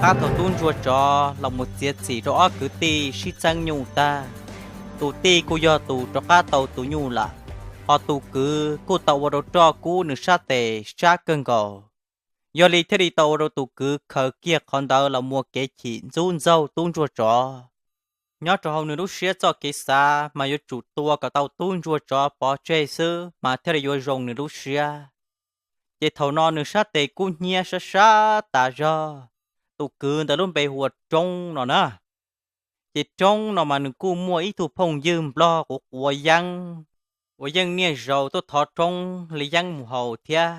qab thaum tub ntsuag tsov los mus txiav txim rau ob kwv tij sib txeeb nyuj tag, tus tij kuj yog tus rov qab tau tus nyuj lawm, ho tus kwv kuj tau ua rau roj kub nws sab tes sab kawg nkaus. Yog li thiaj li tau ua rau tus kwv khaws kiag qhov ntawd los muaj kev chim ntxub ntxaug tub ntsuag tsov. Nyob rau hauv nws lub siab txoj kev xav mas yuav tsum tua kom tau tub ntsuag tsov pov tseg xwb mas thiaj li yuav zoo nws lub siab. Ces thaum no nws sab tes kub hnyiab sab sab tas zog, tus kwv ntawd lub npe hu ua Roob no na. Ces Roob no mas nws kuj muaj ib tug phooj ywg nplog quav quav yeeb uas yeej niaj zaus tuaj thov Roob li yeeb mus haus thiab.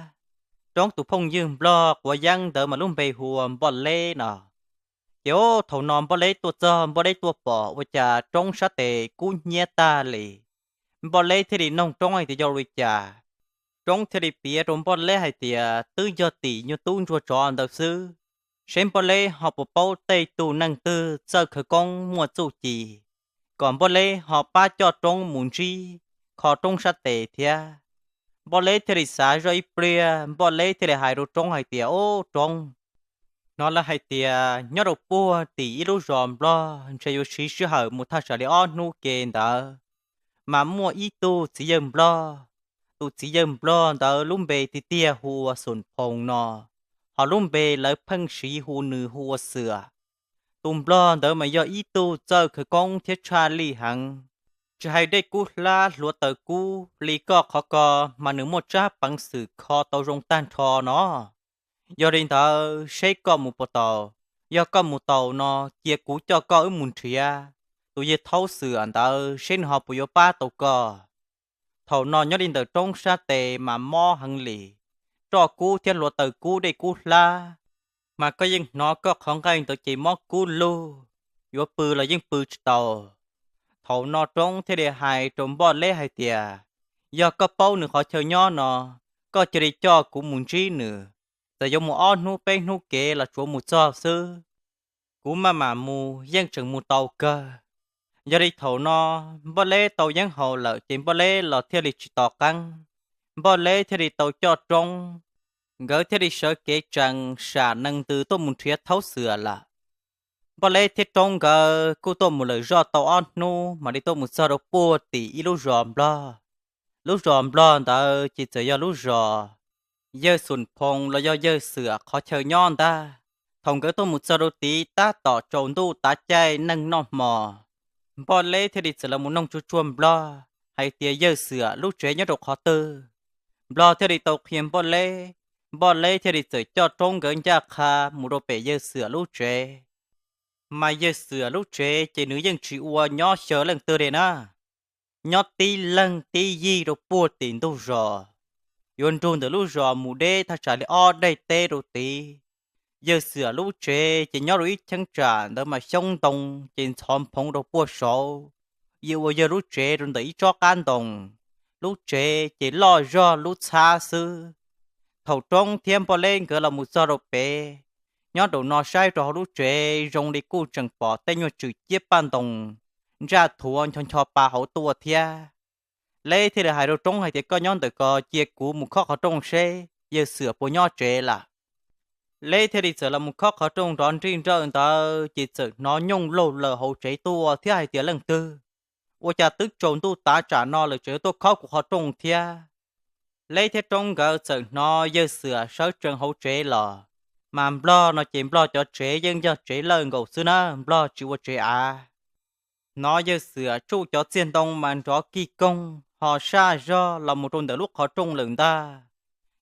Roob tus phooj ywg nplog quav yeeb ntawd mas lub npe hu ua Npoj Leb no. Ces thaum no Npoj Leb tuaj txog, Npoj Leb tuaj pom ua cas Roob sab tes kub hnyiab tag li. Npoj Leb thiaj li noog Roob hais tias yog li cas. Roob thiaj li piav rau Npoj Leb hais tias twb yog tim nyuag tub ntsuag tsov ntawd xwb, seb Npoj Leb ho puas paub tej tug neeg twg txawj khawv koob muaj txuj ci, kom Npoj Leb ho pab coj Roob mus ntsib kho Roob sab tes thiab. Npoj Leb thiaj li xav zoj ib pliag, Npoj Leb thiaj li hais rau Roob hais tias, Ub Roob, hnov lawv hais tias nyob rau puag tim ib lub zos nplog ntshe yuav siv sij hawm mus thaj tsam li ob hnub ke ntawd, mas muaj ib tug txiv yawg nplog. Tus txiv yawg nplog ntawd lub npe tiag tiag hu ua Xum Phoos no, ho lub npe lawv pheej siv hu nws hu ua Xwm. Tus nplog ntawd mas yog ib tug txawj khawv koob thiab tshaj lij heev. Tsis hais dej kub hlab hluav taws kub li koj qhov ko, mas nws muaj tsab peev xwm kho tau zoo tag nrho no. Yog li ntawd seb koj mus puas tau. Yog koj mus tau no, cia kuv coj koj wb mus nrhiav tus yawg Thaub Xwm ntawd seb nws ho puas yuav pab tau koj. Thaum no nyob li ntawm Roob sab tes mas mob heev li, roj kub thiab hluav taws kub dej kub hlab, mas koj yeej hnov koj qhov nqaij ntawd ces mob kub lug, yuav pw los yeej pw tsis tau. Thaum no Roob thiaj li hais rau Npoj Leb hais tias, yog koj paub nws qhov chaw nyob no, koj cia li coj kuv mus ntsib nws. Txawm yuav mus ob hnub peb hnub kev los tsuav mus txog xwb, kuv maj mam mus yeej tseem mus tau kawg. Yog li thaum no Npoj Leb tau yeeb haus lawm ces Npoj Leb los thiaj li tsis tos qeeb, Npoj Leb thiaj li tau coj Roob, nkawd thiaj li sawv kev tsees sam nees ntws tuaj mus nrhiav Thaub Xwm lawm. Npoj Leb thiab Roob nkawd kuj tuaj mus lawm zoj tau ob hnub mam li tuaj mus txog rau puag tim ib lub zos nplog. Lub zos nplog ntawd ces txawm yog lub zos yawg Xum Phoos los yog yawg Xwm qhov chaw nyob ntag. Thaum nkawd tuaj mus txog rau tid tab tom tsaus ntuj tav caij neeg noj hmo, Npoj Leb thiaj li txawm los mus noog tsuag tsuag nplog hais tias yawg Xwm lub tsev nyob rau qhov twg. Nplog thiaj li tau qhia Npoj Leb, Npoj Leb thiaj li txawm coj Roob nkawd ncaj qha mus rau pem yawg Xwm lub tsev. Mas yawg Xwm lub tsev ces nws yeej tsis ua nyob xyaw leej twg li na, nyob tib leeg tib yig rau puag tim ntug zos, yuav nrug ntawm lub zos mus deb thaj tsam li ob daim teb rau tid. Yawg Xwm lub tsev ces nyob rau ib cheeb tsam ntawd mas xyoob ntoo ces ntxhov nphoov rau puag saud, yeej ua yawg lub tsev rau ntawm ib tsob qab ntoo. Lub tsev ces loj zog lub txhab xwb. Thaum Roob thiab Npoj Leb nkawd los mus txog rau pem, nyob rau no saib rau hauv lub tsev zoo li kuj tseem pom tej nyuag tswm ciab paj ntoos ntsaj thuav ncho ncho pa hauv tuaj thiab. Leb thiaj li hais rau Roob hais tias, koj nyob ntawm ko cia kuv mus khob qhov rooj seb yawg Xwm puas nyob tsev lawm. Leb thiaj li txawm los mus khob qhov rooj nrov nrij nrawj ntawd ces txawm hnov nyooj laug laws hauv tsev tuaj thiab hais tias, leej twg? Ua cas twb tsaus ntuj tav tsam no lawm tseem yuav tuaj khob kuv qhov rooj thiab? Leb thiab Roob nkawd txawm hnov yawg Xwm sawv tsees hauv tsev los, mas nplog no ces nplog cov tsev yeej yog tsev lawj nkaus xwb na, nplog tsis ua tsev av. Hnov yawg Xwm tsuj cov txiag ntoo mas nrov kig koog ho saj zog los mus rau ntawm lub qhov rooj lawm ntag,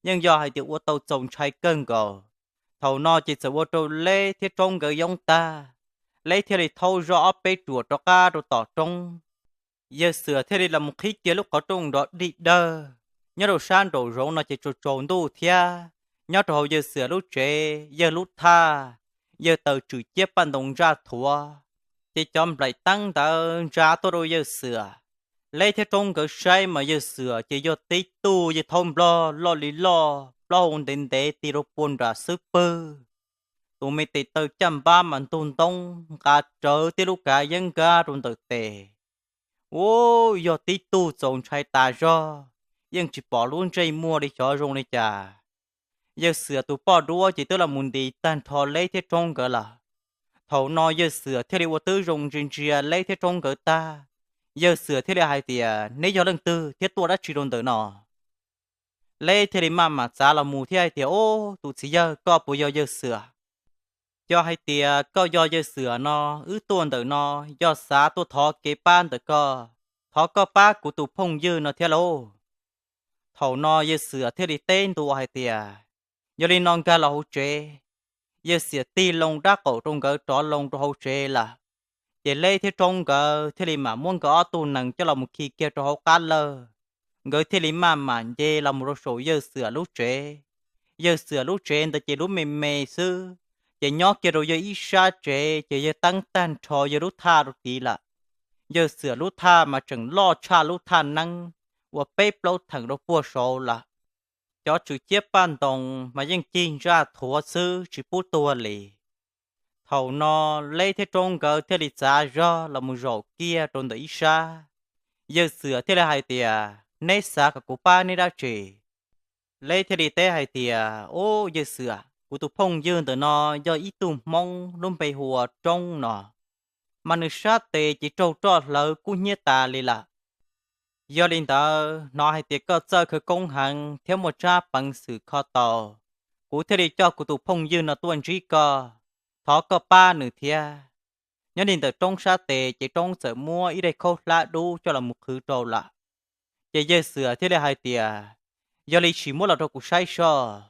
yeej yog hais tias ua tau txaus ntshai kawg nkaus. Thaum no ces txawm ua rau Leb thiab Roob nkawd yoob tag, Leb thiaj li thaub zoj ob peb ruam rov qab rau tom Roob. Yawg Xwm thiaj li los mus qhib kiag lub qhov rooj nrov dig dawg. Nyob rau sab nraum zoov no ces tsaus tsaus ntuj thiab, nyob rau hauv yawg Xwm lub tsev, yawg lub thaj, yawg taws tswm ciab paj ntoos ntsaj thuav, ces cov nplaim teeb ntawd ntsa tuaj rau yawg Xwm. Leb thiab Roob nkawd saib mas yawg Xwm ces yog tib tug yawg thaub nplog loj li loj, plaub hau ntev ntev ti rau puag nram xub pwg. Tus me tes taw caj npab mas ntug ntoob nqa rawv tib lub kav yeeb nkab rau ntawm tes. Ub, yog tib tug txaus ntshai tas zog, yeej tsis pom lub ntsej muag li xyov zoo li cas. Yawg Xiam tus poj duab ces twb los mus ntis tag nrho Leb thiab Roob nkawd lawm. Thaum no Yawg Xiam thiaj li ua tib zoo ntsia ntsia Leb thiab Roob nkawd tag, Yawg Xiam thiaj li hais tias, Neb yog leej twg thiab tuaj dab tsi rau ntawm no? Leb thiaj li maj mam txav los mus thiab hais tias, Ub, tus txiv yawg, koj puas yog Yawg Xiam? Yog hais tias koj yog Yawg Xiam no, wb tuaj ntawm no yog xav tuaj thov kev pab ntawm koj, thov koj pab kuv tus phooj ywg no thiab lauj. Thaum no Yawg Xiam thiaj li teb ntua hais tias, Yog li no nkag los hauv tsev. Yawg Xiam tig loo dab qaum rau nkawd rov loo rau hauv tsev lawm. Ces Leb thiab Roob nkawd thiaj li mam muab nkawd ob tug nees coj los mus khi kiag rau hauv qab lawj. Nkawd thiaj li maj mam nce los mus rau saum Yawg Xiam lub tsev. Yawg Xiam lub tsev ntawd ces lub me me xwb, ces nyob kiag rau yawg ib sab tsev ces yawg teeb tag nrho yawg lub thaj rau tid lawm. Yawg Xiam lub thaj mas tseem loj tshaj lub thaj neeb uas peb plaub theem rau puag saud lawm. Cov tswm ciab paj ntoos mas yeej cig ntsaj thuav xwb tsis pub tuag li. Thaum no Leb thiab Roob nkawd thiaj li txav zog los mus zaum kiag rau ntawm ib sab. Yawg Xiam thiaj li hais tias, Neb xav kom kuv pab neb dab tsi? Leb thiaj li teb hais tias, Ub, Yawg Xiam, kuv tus phooj ywg ntawm no yog ib tug Hmoob lub npe hu ua Roob no, mas nws sab tes ces raug roj hlawv kub hnyiab tas li lawm. Yog li ntawd hnov hais tias koj txawj khawv koob heev thiab muaj tsab peev xwm kho tau, kuv thiaj li coj kuv tus phooj ywg no tuaj ntsib koj, thov koj pab nws thiab. Nyob li ntawm Roob sab tes ces Roob txawm muab ib daim khaub hlab dub coj los mus qhwv rau lawm. Ces Yawg Xiam thiaj li hais tias, Yog li sim muab los rau kuv saib soj.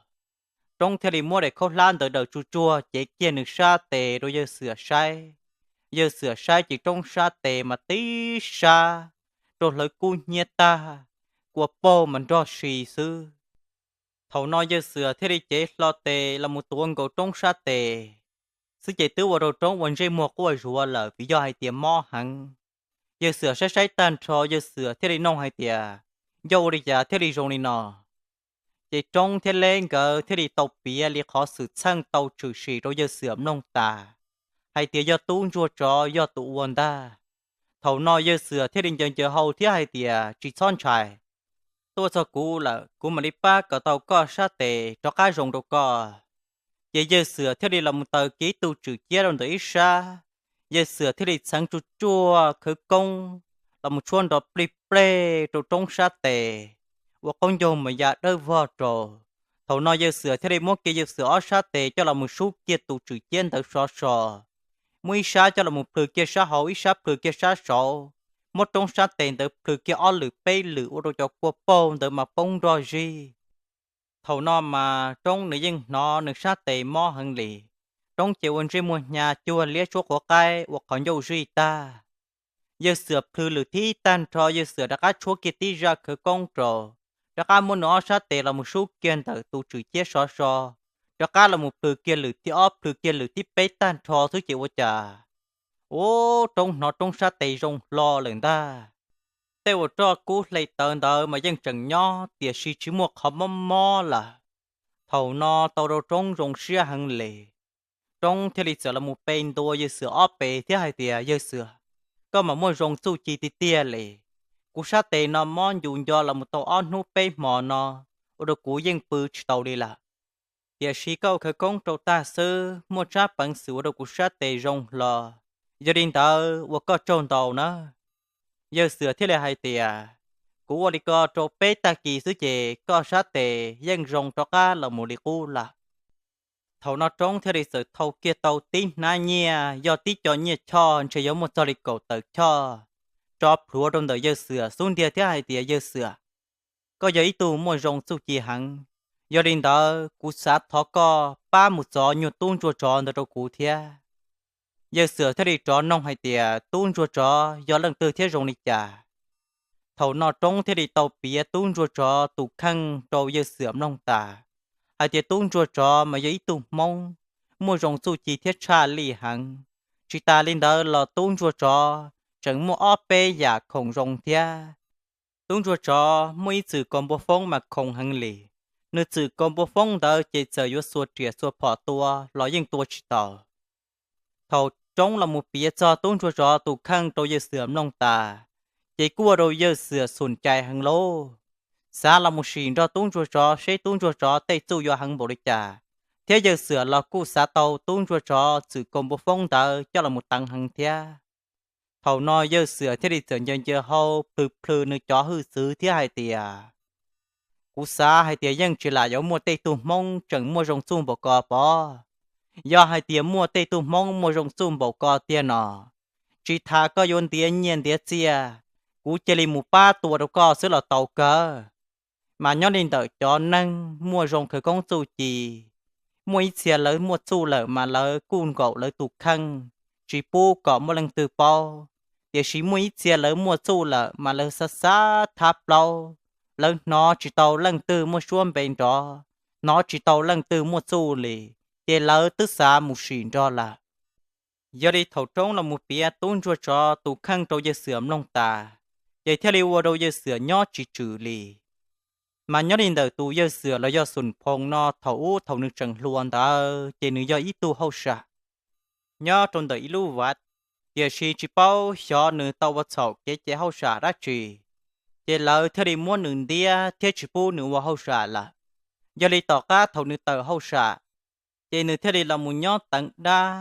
Roob thiaj li muab daim khaub hlab ntawd daws tsuag tsuag cev kiag nws sab tes rau Yawg Xiam saib. Yawg Xiam saib ces Roob sab tes mas tib sab raug hlawv kub hnyiab tag, kua paug mas nrog si xwb. Thaum no Yawg Xiam thiaj li cev hlo tes los mus tuav nkaus Roob sab tes xwb ces twb ua rau Roob ua ntsej muag quaj zuav lawm vim yog hais tias mob heev. Yawg Xiam saib saib tag nrho Yawg Xiam thiaj li nug hais tias, Yog ua li cas thiaj li zoo li no? Ces Roob thiab Leb nkawd thiaj li tau piav li qhov xwm txheej tau tshwm sim rau Yawg Xiam mloog tas, hais tias yog tub ntsuag tsov yog tus ua ntag. Thaum no Yawg Xiam thiaj li ncaws ncaws hau thiab hais tias, Tsis txhob ntshai, tuaj txog kuv lawm kuv mam li pab kom tau koj sab tes rov qab zoo rau koj. Ces Yawg Xiam thiaj li los mus taws kiag ib tug tswm ciab rau ntawm ib sab. Yawg Xiam thiaj li txheev tsuag tsuag khawv koob los mus tshuab nrov plig pleg rau Roob sab tes, ua qaub ncaug mas ya dawb vog rau. Thaum no Yawg Xiam thiaj li muab kiag Yawg Xiam ob sab tes coj los mus sub kiag tus tswm ciab ntawd sov so, muab ib sab coj los mus plhws kiag sab hauv ib sab plhws kiag sab saud, muab Roob sab tes ntawd plhws kiag ob lwm peb lwm ua rau cov kua paug ntawd mas poob nrog zig. Thaum no mas Roob nws yeej hnov nws sab tes mob heev li. Roob ces ua ntsej muag hnyav cuag liab tshuab qhuav qaib ua qhov ncauj zij tag. Yawg Xiam plhws lwm thib tag nrho Yawg Xiam rov qab tshuab kiag tib zaj khawv koob rau, rov qab muab nws ob sab tes los mus sub kiag ntawm tus tswm ciab sov so, rov qab los mus plhws kiag lwm thib ob plhws kiag lwm thib peb tag nrho xwb ces ua cas, ub, Roob hnov Roob sab tes zoo hlo lawm ntag. Tej uas roj kub hle tawv ntawd mas yeej tseem nyob tiam sis tsis muaj qhov mob mob lawm. Thaum no tau rau Roob zoo siab heev li. Roob thiaj li txawm los mus pe ntua Yawg Xiam ob pes thiab hais tias, Yawg Xiam, koj mas muaj zoo txuj ci tiag tiag li. Kuv sab tes no mob ncu nco los mus tau ob hnub peb hmo no, ua rau kuv yeej pw tsis tau li lawm. Tiam sis koj ua khawv koob rau tag xwb muaj tsab peev xwm ua rau kuv sab tes zoo hlo. Yog li ntawd ua koj tsaug ntau nawb. Yawg Xiam thiaj li hais tias, Kuv ua li ko rau peb tag kis xwb ces koj sab tes yeej zoo rov qab los mus li qub lawm. Thaum no Roob thiaj li txawm thau kiag tau tib hnab nyiaj yog tib co nyiaj choj ntshe yuav muaj txog li kaum tawm choj, tso plhuav rau ntawm Yawg Xiam xub ntiag thiab hais tias, Yawg Xiam, koj yog ib tug muaj zoo txuj ci heev. Yog li ntawd kuv xav thov koj pab mus txov nyuag tub ntsuag tsov ntawd rau kuv thiab. Yawg Xiam thiaj li rov noog hais tias, Tub ntsuag tsov yog leej twg thiab zoo li cas? Thaum no Roob thiaj li tau piav tub ntsuag tsov tus kheej rau Yawg Xiam mloog tas, hais tias tub ntsuag tsov mas yog ib tug Hmoob muaj zoo txuj ci thiab tshaj lij heev. Tsis tas li ntawd los tub ntsuag tsov tseem muaj ob peb yam khoom zoo thiab. Tub ntsuag tsov muaj ib txwm kaus npua foob mas khoom heev li. Nws txwm kaus npua foob ntawd ces txawm yuav xuas riam xuas phom tua los yeej tua tsis tau. Thaum Roob los mus piav txog tub ntsuag tsov tus kheej rau Yawg Xiam mloog tas, ces kuj ua rau Yawg Xiam xum cai heev lauj. xav los mus sim nrog tub ntsuag tsov seb tub ntsuag tsov tej txuj yuav heev npaum li cas, thiab yawg Xwm los kuj xav tau tub ntsuag tsov txwm kaus npua foob ntawd coj los mus teev heev thiab. Thaum no yawg Xwm thiaj li txawm ncaws ncaws hau plhws plhws nws cov hwj txwv thiab hais tias, Kuv xav hais tias yeej tsis lam yuav muaj tej tug Hmoob tseem muaj zoo txuj npaum ko pov. Yog hais tias muaj tej tug Hmoob muaj zoo txuj npaum ko tiag no, tsis tas koj yuav ntiav nyiaj ntiav txiaj, kuv cia li mus pab tua rau koj xwb los tau kawg. Mas nyob li ntawm cov neeg muaj zoo khawv koob txuj ci, muaj ib txhia lawv muaj txuj lawm mas lawv kuj nkaum lawv tus kheej, tsis pub kom muaj leej twg paub. Tiam sis muaj ib txhia lawv muaj txuj lawm mas lawv xav xav thab plaub, lawv hnov tsis tau leej twg muaj suab npe nrov, hnov tsis tau leej twg muaj txuj li, ces lawv twb xav mus sim nrog lawm. Yog li thaum roob los mus piav tub ntsuag tsov tus kheej rau yawg Xwm mloog tas, ces thiaj li ua rau yawg Xwm nyob tsis tswm li. Mas nyob li ntawm tus yawg Xwm los yog Xum Phoo no thaum ub thaum nws tseem hluas ntawd ces nws yog ib tug hauj sam nyob rau ntawm ib lub vaj, tiam sis tsis paub xyov nws tau ua txhaum kev cai hauj sam dab tsi, ces lawv thiaj li muab nws ntiab thiab tsis pub nws ua hauj sam lawm. Yog li tom qab thaum nws tawm hauj sam, ces nws thiaj li los mus nyob teev dab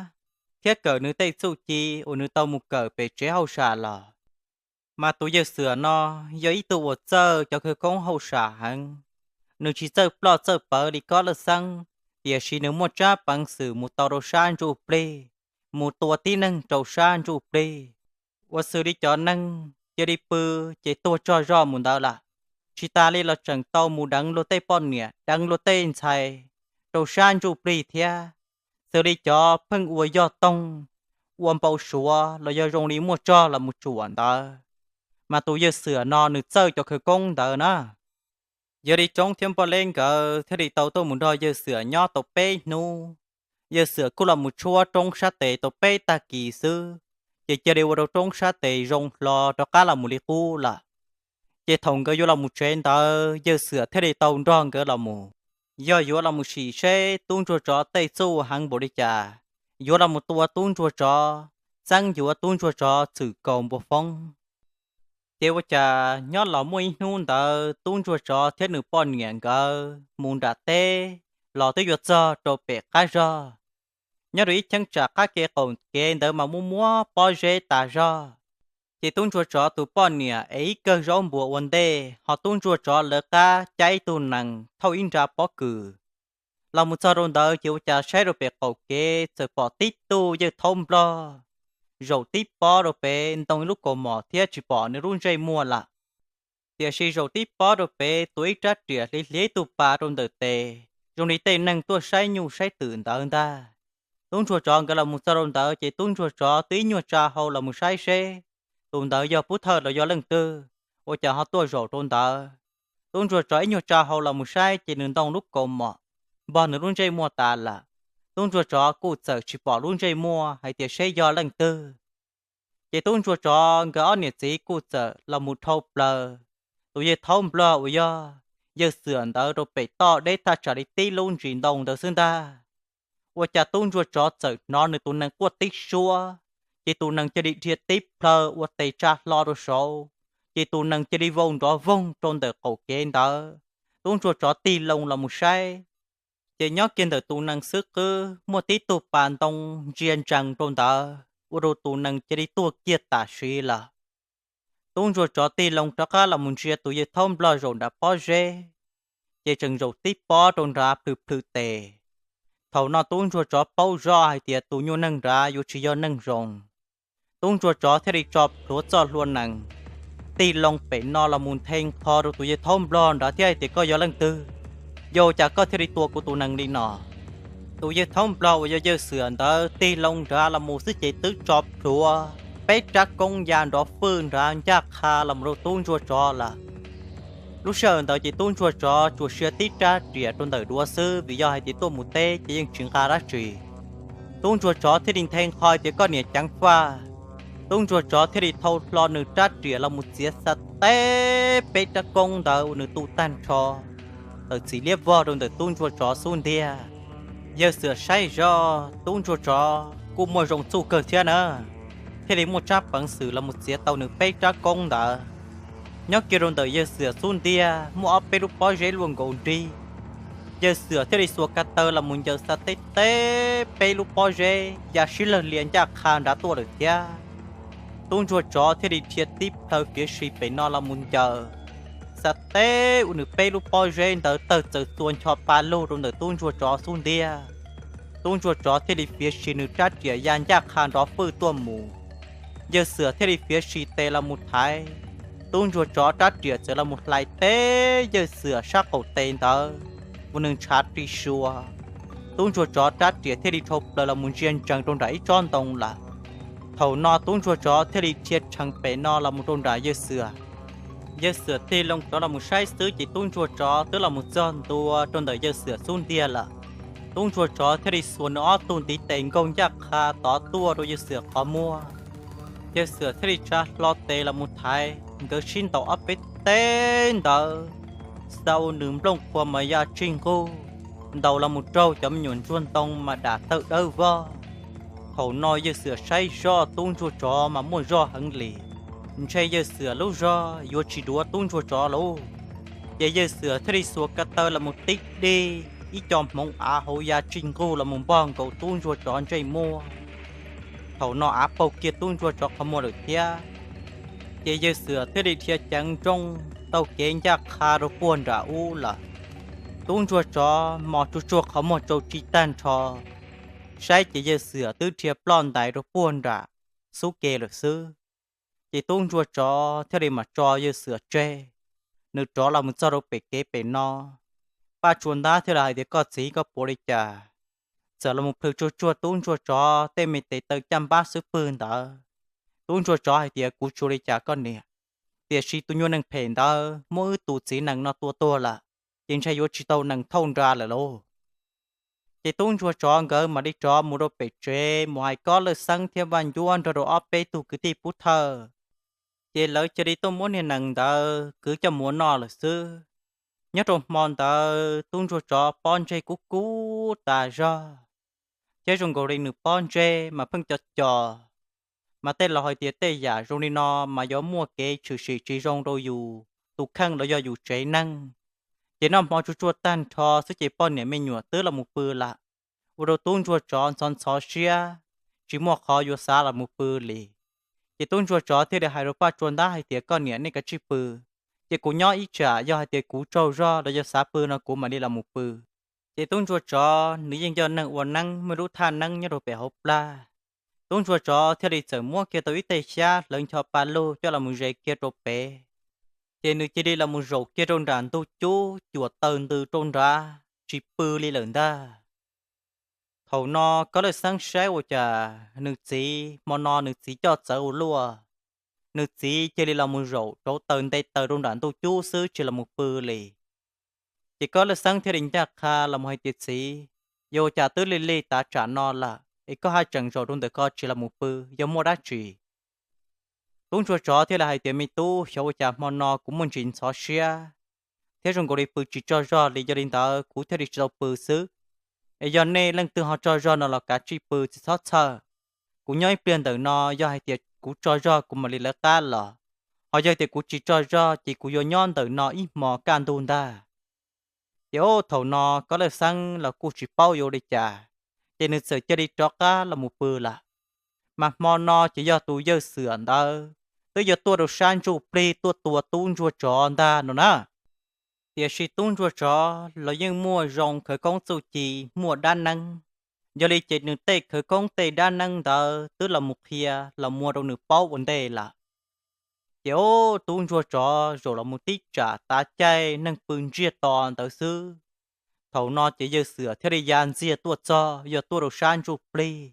thiab kawm nws tej txuj ci uas nws tau mus kawm pem tsev hauj sam los. Mas tus yawg Xwm no yog ib tug uas txawj cov khawv koob hauj sam heev. Nws tsis txawj ploj txawj pawv li kob lawj xeeb, tiam sis nws muaj tsab peev xwm mus tau rau sab ntsuj plig, mus tua tib neeg rau sab ntsuj plig, ua xws li cov neeg cia li pw ces tuag tsog zog mus ntawd lawm. Tsis tas li los tseem tau mus deev luag tej poj niam deev luag tej ntxhais rau sab ntsuj plig thiab, xws li cov pheej ua yog toog, ua npau suav los yog zoo li muaj tsog los mus tsuam ntawd. Mas tus yawg Xwm no nws txawj cov khawv koob ntawd na. Yog li Roob thiab Npoj Leb nkawd thiaj li tau tuaj mus nrog yawg Xwm nyob tau peb hnub. Yawg Xwm kuj los mus tshuab roob sab tes tau peb tag kis xwb, ces cia li ua rau roob sab tes zoo hlo rov qab los mus li qub lawm. Ces thaum nkawd yuav los mus tsev ntawd yawg Xwm thiaj li tau nrog nkawd los mus, yog yuav los mus sim seb tub ntsuag tsov tej txuj heev npaum li cas, yuav los mus tua tub ntsuag tsov, txeeb yuav tub ntsuag tsov txwm kaus npua foob. Ces ua cas nyob los muaj ib hnub ntawd tub ntsuag tsov thiab nws poj niam nkawd mus nram teb los twb yuav txog rau pem qab zog. Nyob rau ib cheeb tsam qab kev qaum kev ntawd mas muaj muab pob zeb tas zog. Ces tub ntsuag tsov tus poj niam ev ib kawm zaub npua ua ntej, ho tub ntsuag tsov lawv qab caij ib tug nees thauj ib nra pob kws los mus txog rau ntawd ces ua cas saib rau pem qaum kev txawm pom tib tug yawg thaub nplog zaum tib pob rau pem ntoo ib lub kaus mom thiab tsis pom nws lub ntsej muag lawm. Tiam sis zaum tib pob rau pem tuav ib rab riam hliv hliv ib tug pas rau ntawm tes zoo li tej neeg tuaj saib nyuj saib twm ntawd ntag. Tub ntsuag tsov nkawd los mus txog rau ntawd ces tub ntsuag tsov twb ib nyuag tsa hau los mus saib seb tus ntawd yog pov thawj los yog leej twg, ua cas ho tuaj zaum rau ntawd. Tub ntsuag tsov ib nyuag tsa hau los mus saib ces nws ntoo lub kaus mom npog nws lub ntsej muag tas lawm. Tub ntsuag tsov kuj txawm tsis pom lub ntsej muag hais tias seb yog leej twg. Ces tub ntsuag tsov nkawd ob niam txiv kuj txawm los mus dhau plaws tus yawg thaub nplog uas yog yawg Xwm ntawd rau pem toj deb thaj tsam li tib lub ntsis ntoo ntawd xwb ntag. Ua cas tub ntsuag tsov txawm hnov nws tus nees quaj tib suab, ces tus nees cia li dhia tib plhaw ua tes tsa hlo rau saud, ces tus nees cia li vau nrov voog rau ntawm qaum kev ntawd. Tub ntsuag tsov tig loo los mus saib, ces nyob kiag ntawm tus nees xwb qwb muaj tib tug pas ntoo ntsia ntsees rau ntawd ua rau tus nees cia li tuag kiag tam sim lawm. Tub ntsuag tsov tig loo rov qab los mus ntsia tus yawg thaub nplog zaum nram pob zeb, ces tseem zaum tib pob rau nrad plhws plhws tes. Thaum no tub ntsuag tsov paub zoj hais tias tus nyuag neeg nrad yuav tsis yog neeg zoo. Tub ntsuag tsov thiaj li tso plhuav txoj hlua nees, tig loo pem no los mus nthe nqho rau tus yawg thaub nplog nrad thiab hais tias, Koj yog leej twg? Yog cas koj thiaj li tua kuv tus nees li no? Tus yawg thaub nplog uas yog yawg Xwm ntawd tig loo nrad los mus xwb ces twb tso plhuav peb rab koob ya nrov fwj nrad ncaj qha los mus rau tub ntsuag tsov lawm. Lub sij hawm ntawd ces tub ntsuag tsov tsuas siav tib rab riam rau ntawm duav xwb vim yog hais tias tuaj mus teb ces yeej tsis nqa dab tsi. Tub ntsuag tsov thiaj li nthe nqho tias, Koj niam ceev faj! Tub ntsuag tsov thiaj li thau hlo nws rab riam los mus txiav xa teb peb rab koob ntawd uas nws tu tag nrho, tawm txim liab vog rau ntawm tub ntsuag tsov xub ntiag. Yawg Xwm saib zoj tub ntsuag tsov kuj muaj zoo txuj kawg thiab na, thiaj li muaj tsab peev xwm los mus txiav tau nws peb rab koob ntawd. Nyob kiag rau ntawm yawg Xwm xub ntiag muaj ob peb lub pob zeb luaj nkaus nrig. Yawg Xwm thiaj li xuas ka taw los mus ncaws xa teb teb peb lub pob zeb ya sib lawg lias ncaj qha nrad tuaj lawm thiab. Tub ntsuag tsov thiaj li dhia tib plhaw fiav sim pem no los mus ncaws xa teb ua nws peb lub pob zeb ntawd tawg txaws txua ncho pa lug rau ntawm tub ntsuag tsov xub ntiag. Tub ntsuag tsov thiaj li fiav sim nws rab riam ya ncaj qha nrov fwj tuaj mus. Yawg Xwm thiaj li fiav sim tes los mus thaiv tub ntsuag tsov rab riam txawm los mus hlais teb yawg Xwm sab qaum tes ntawd ua nws ntshav ri sua. Tub ntsuag tsov rab riam thiaj li dhau plaws los mus ntsia ntsees rau nram ib tsob ntoo lawm. Thaum no tub ntsuag tsov thiaj li dhia rhees pem no los mus rau nram yawg Xwm. Yawg Xwm tig loo rov los mus saib xwb ces tub ntsuag tsov twb los mus txog ntua rau ntawm yawg Xwm xub ntiag lawm. Tub ntsuag tsov thiaj li xuas nws ob tug ntiv tes nkaug ncaj qha tod tuaj rau yawg Xwm qhov muag. Yawg Xwm thiaj li tsa hlo tes los mus thaiv nkawd sib ntaus ob peb teb ntawd, xa ua nws nplooj qhuav mas ya tsig nqug, ntaus los mus raug cov me nyuam ntsuag ntoo mas dam tawg dawb vog. Thaum no yawg Xwm saib zoj tub ntsuag tsov mas muaj zog heev li, ntshe yawg Xwm lub zog yuav tsis duav tub ntsuag tsov lauj. Ces yawg Xwm thiaj li xuas ka taw los mus tib dig ib co hmoov av hauv ya tsig nqug los mus npog nkaus tub ntsuag tsov ntsej muag. Thaum no av paug kiag tub ntsuag tsov qhov muag lawm thiab. Ces yawg Xwm thiaj li dhia ceev nrooj taug kev ncaj qha rau puag nram ub lawm. Tub ntsuag tsov mos tsuag tsuag qhov muag tsau tsi tag nrho, saib ces yawg Xwm twb dhia ploj ntais rau puag nram xub ke lawm xwb. Ces tub ntsuag tsov thiaj li mam tso yawg Xwm tseg, nws rov los mus txog rau pem kev pem no. Paj Tsua Ntab thiaj li hais tias, Koj txiv, koj puas li cas? Txawm los mus plhws tsuag tsuag tub ntsuag tsov tej me tes taw caj npab xub pwg ntawd. Tub ntsuag tsov hais tias, Kuv tsis ua li cas koj niam, tiam sis tus nyuag neeg phem ntawd muab wb tus txiv nees no tua tuag lawm, ces ntshe yuav tsis tau nees thauj nra lawm lauj. Ces tub ntsuag tsov nkawd mam li rov mus rau pem tsev mus hais Kob Lawj Xeeb thiab Vaj Ncuab nrog rau ob peb tug kwv tij pub thawj. Ces lawv cia li tuaj muab niag nees ntawd kwv coj mus ua noj lawm xwb. Nyob rau hmo ntawd tub ntsuag tsov pob ntseg kub kub tas zog, thiab zoo nkaus li nws pob ntseg mas pheej co co. Mas tej laus hais tias tej yam zoo li no mas yuav muaj kev tshwm sim tsis zoo rau yus tus kheej los yog yus tsev neeg. Ces noj hmo tsuag tsuag tag nrho xwb ces poj niam me nyuam twb los mus pw lawm, ua rau tub ntsuag tsov ntxhov ntxhov siab, tsis muaj qhov yuav xav los mus pw li. Ces tub ntsuag tsov thiaj li hais rau Paj Tsua Ntab hais tias, Koj niam, nej kav tsij pw, ces kuv nyob ib tsam yog hais tias kuv tsaug zog los yog xav pw no kuv mam li los mus pw. Ces tub ntsuag tsov nws yeej yog neeg ua neeb muaj lub thaj neeb nyob rau pem hauv plag. Tub ntsuag tsov thiaj li txawm muab kiag tau ib tej xyab hlawv ncho pa lug coj los mus zes kiag rau pem. Ces nws cia li los mus zaum kiag rau nram ntug cub cuam taws ntws rau nrad tsis pw li lawm ntag. Thaum no Kob Lawj Xeeb saib ua cas nws txiv hmo no nws txiv coj txawv ua luaj, nws txiv cia li los mus zaum rauv taws nte taws rau nram ntug cub xwb tsis los mus pw li. Ces Kob Lawj Xeeb thiaj li ncaj qha los mus hais tias, Txiv, yog ua cas twb lig lig tav tsam no lawm es koj haj tseem zaum rau ntawm ko tsis los mus pw, yog muaj dab tsi? Tub ntsuag tsov thiaj li hais tias, Me tub, xyov ua cas hmo no kuv muaj ntsis ntxhov siab thiab zoo nkaus li pw tsis tsaug zog li, yog li ntawd kuv thiaj li tsis tau pw xwb. Es yog nej leej twg ho tsaug zog no los kav tsij pw tsis txhob txhawj. Kuv nyob ib pliag ntawm no, yog hais tias kuv tsaug zog kuv mam li lawv qab los, ho yog tias kuv tsis tsaug zog ces kuv yuav nyob ntawm no ib hmos kaj ntug ntag. Ces ub, thaum no Kob Lawj Xeeb los kuj tsis paub yuav ua li cas, ces nws txawm cia li rov qab los mus pw lawm. Mas hmo no ces yog tus yawg Xwm ntawd twb yuav tuaj rau sab ntsuj plig tuaj tua tub ntsuag tsov ntag no na. Tiam sis tub ntsuag tsov los yeej muaj zoo khawv koob txuj ci, muaj dab neeb, yog li ces nws tej khawv koob tej dab neeb ntawd twb los mus qhia los muag rau nws paub ua ntej lawm. Ces ub, tub ntsuag tsov zaum los mus tib tsam tav caij neeg pw ntsiag to ntawd xwb. Thaum no ces yawg Xwm thiaj li ya ntxiag tuaj txog, yog tuaj rau sab ntsuj plig.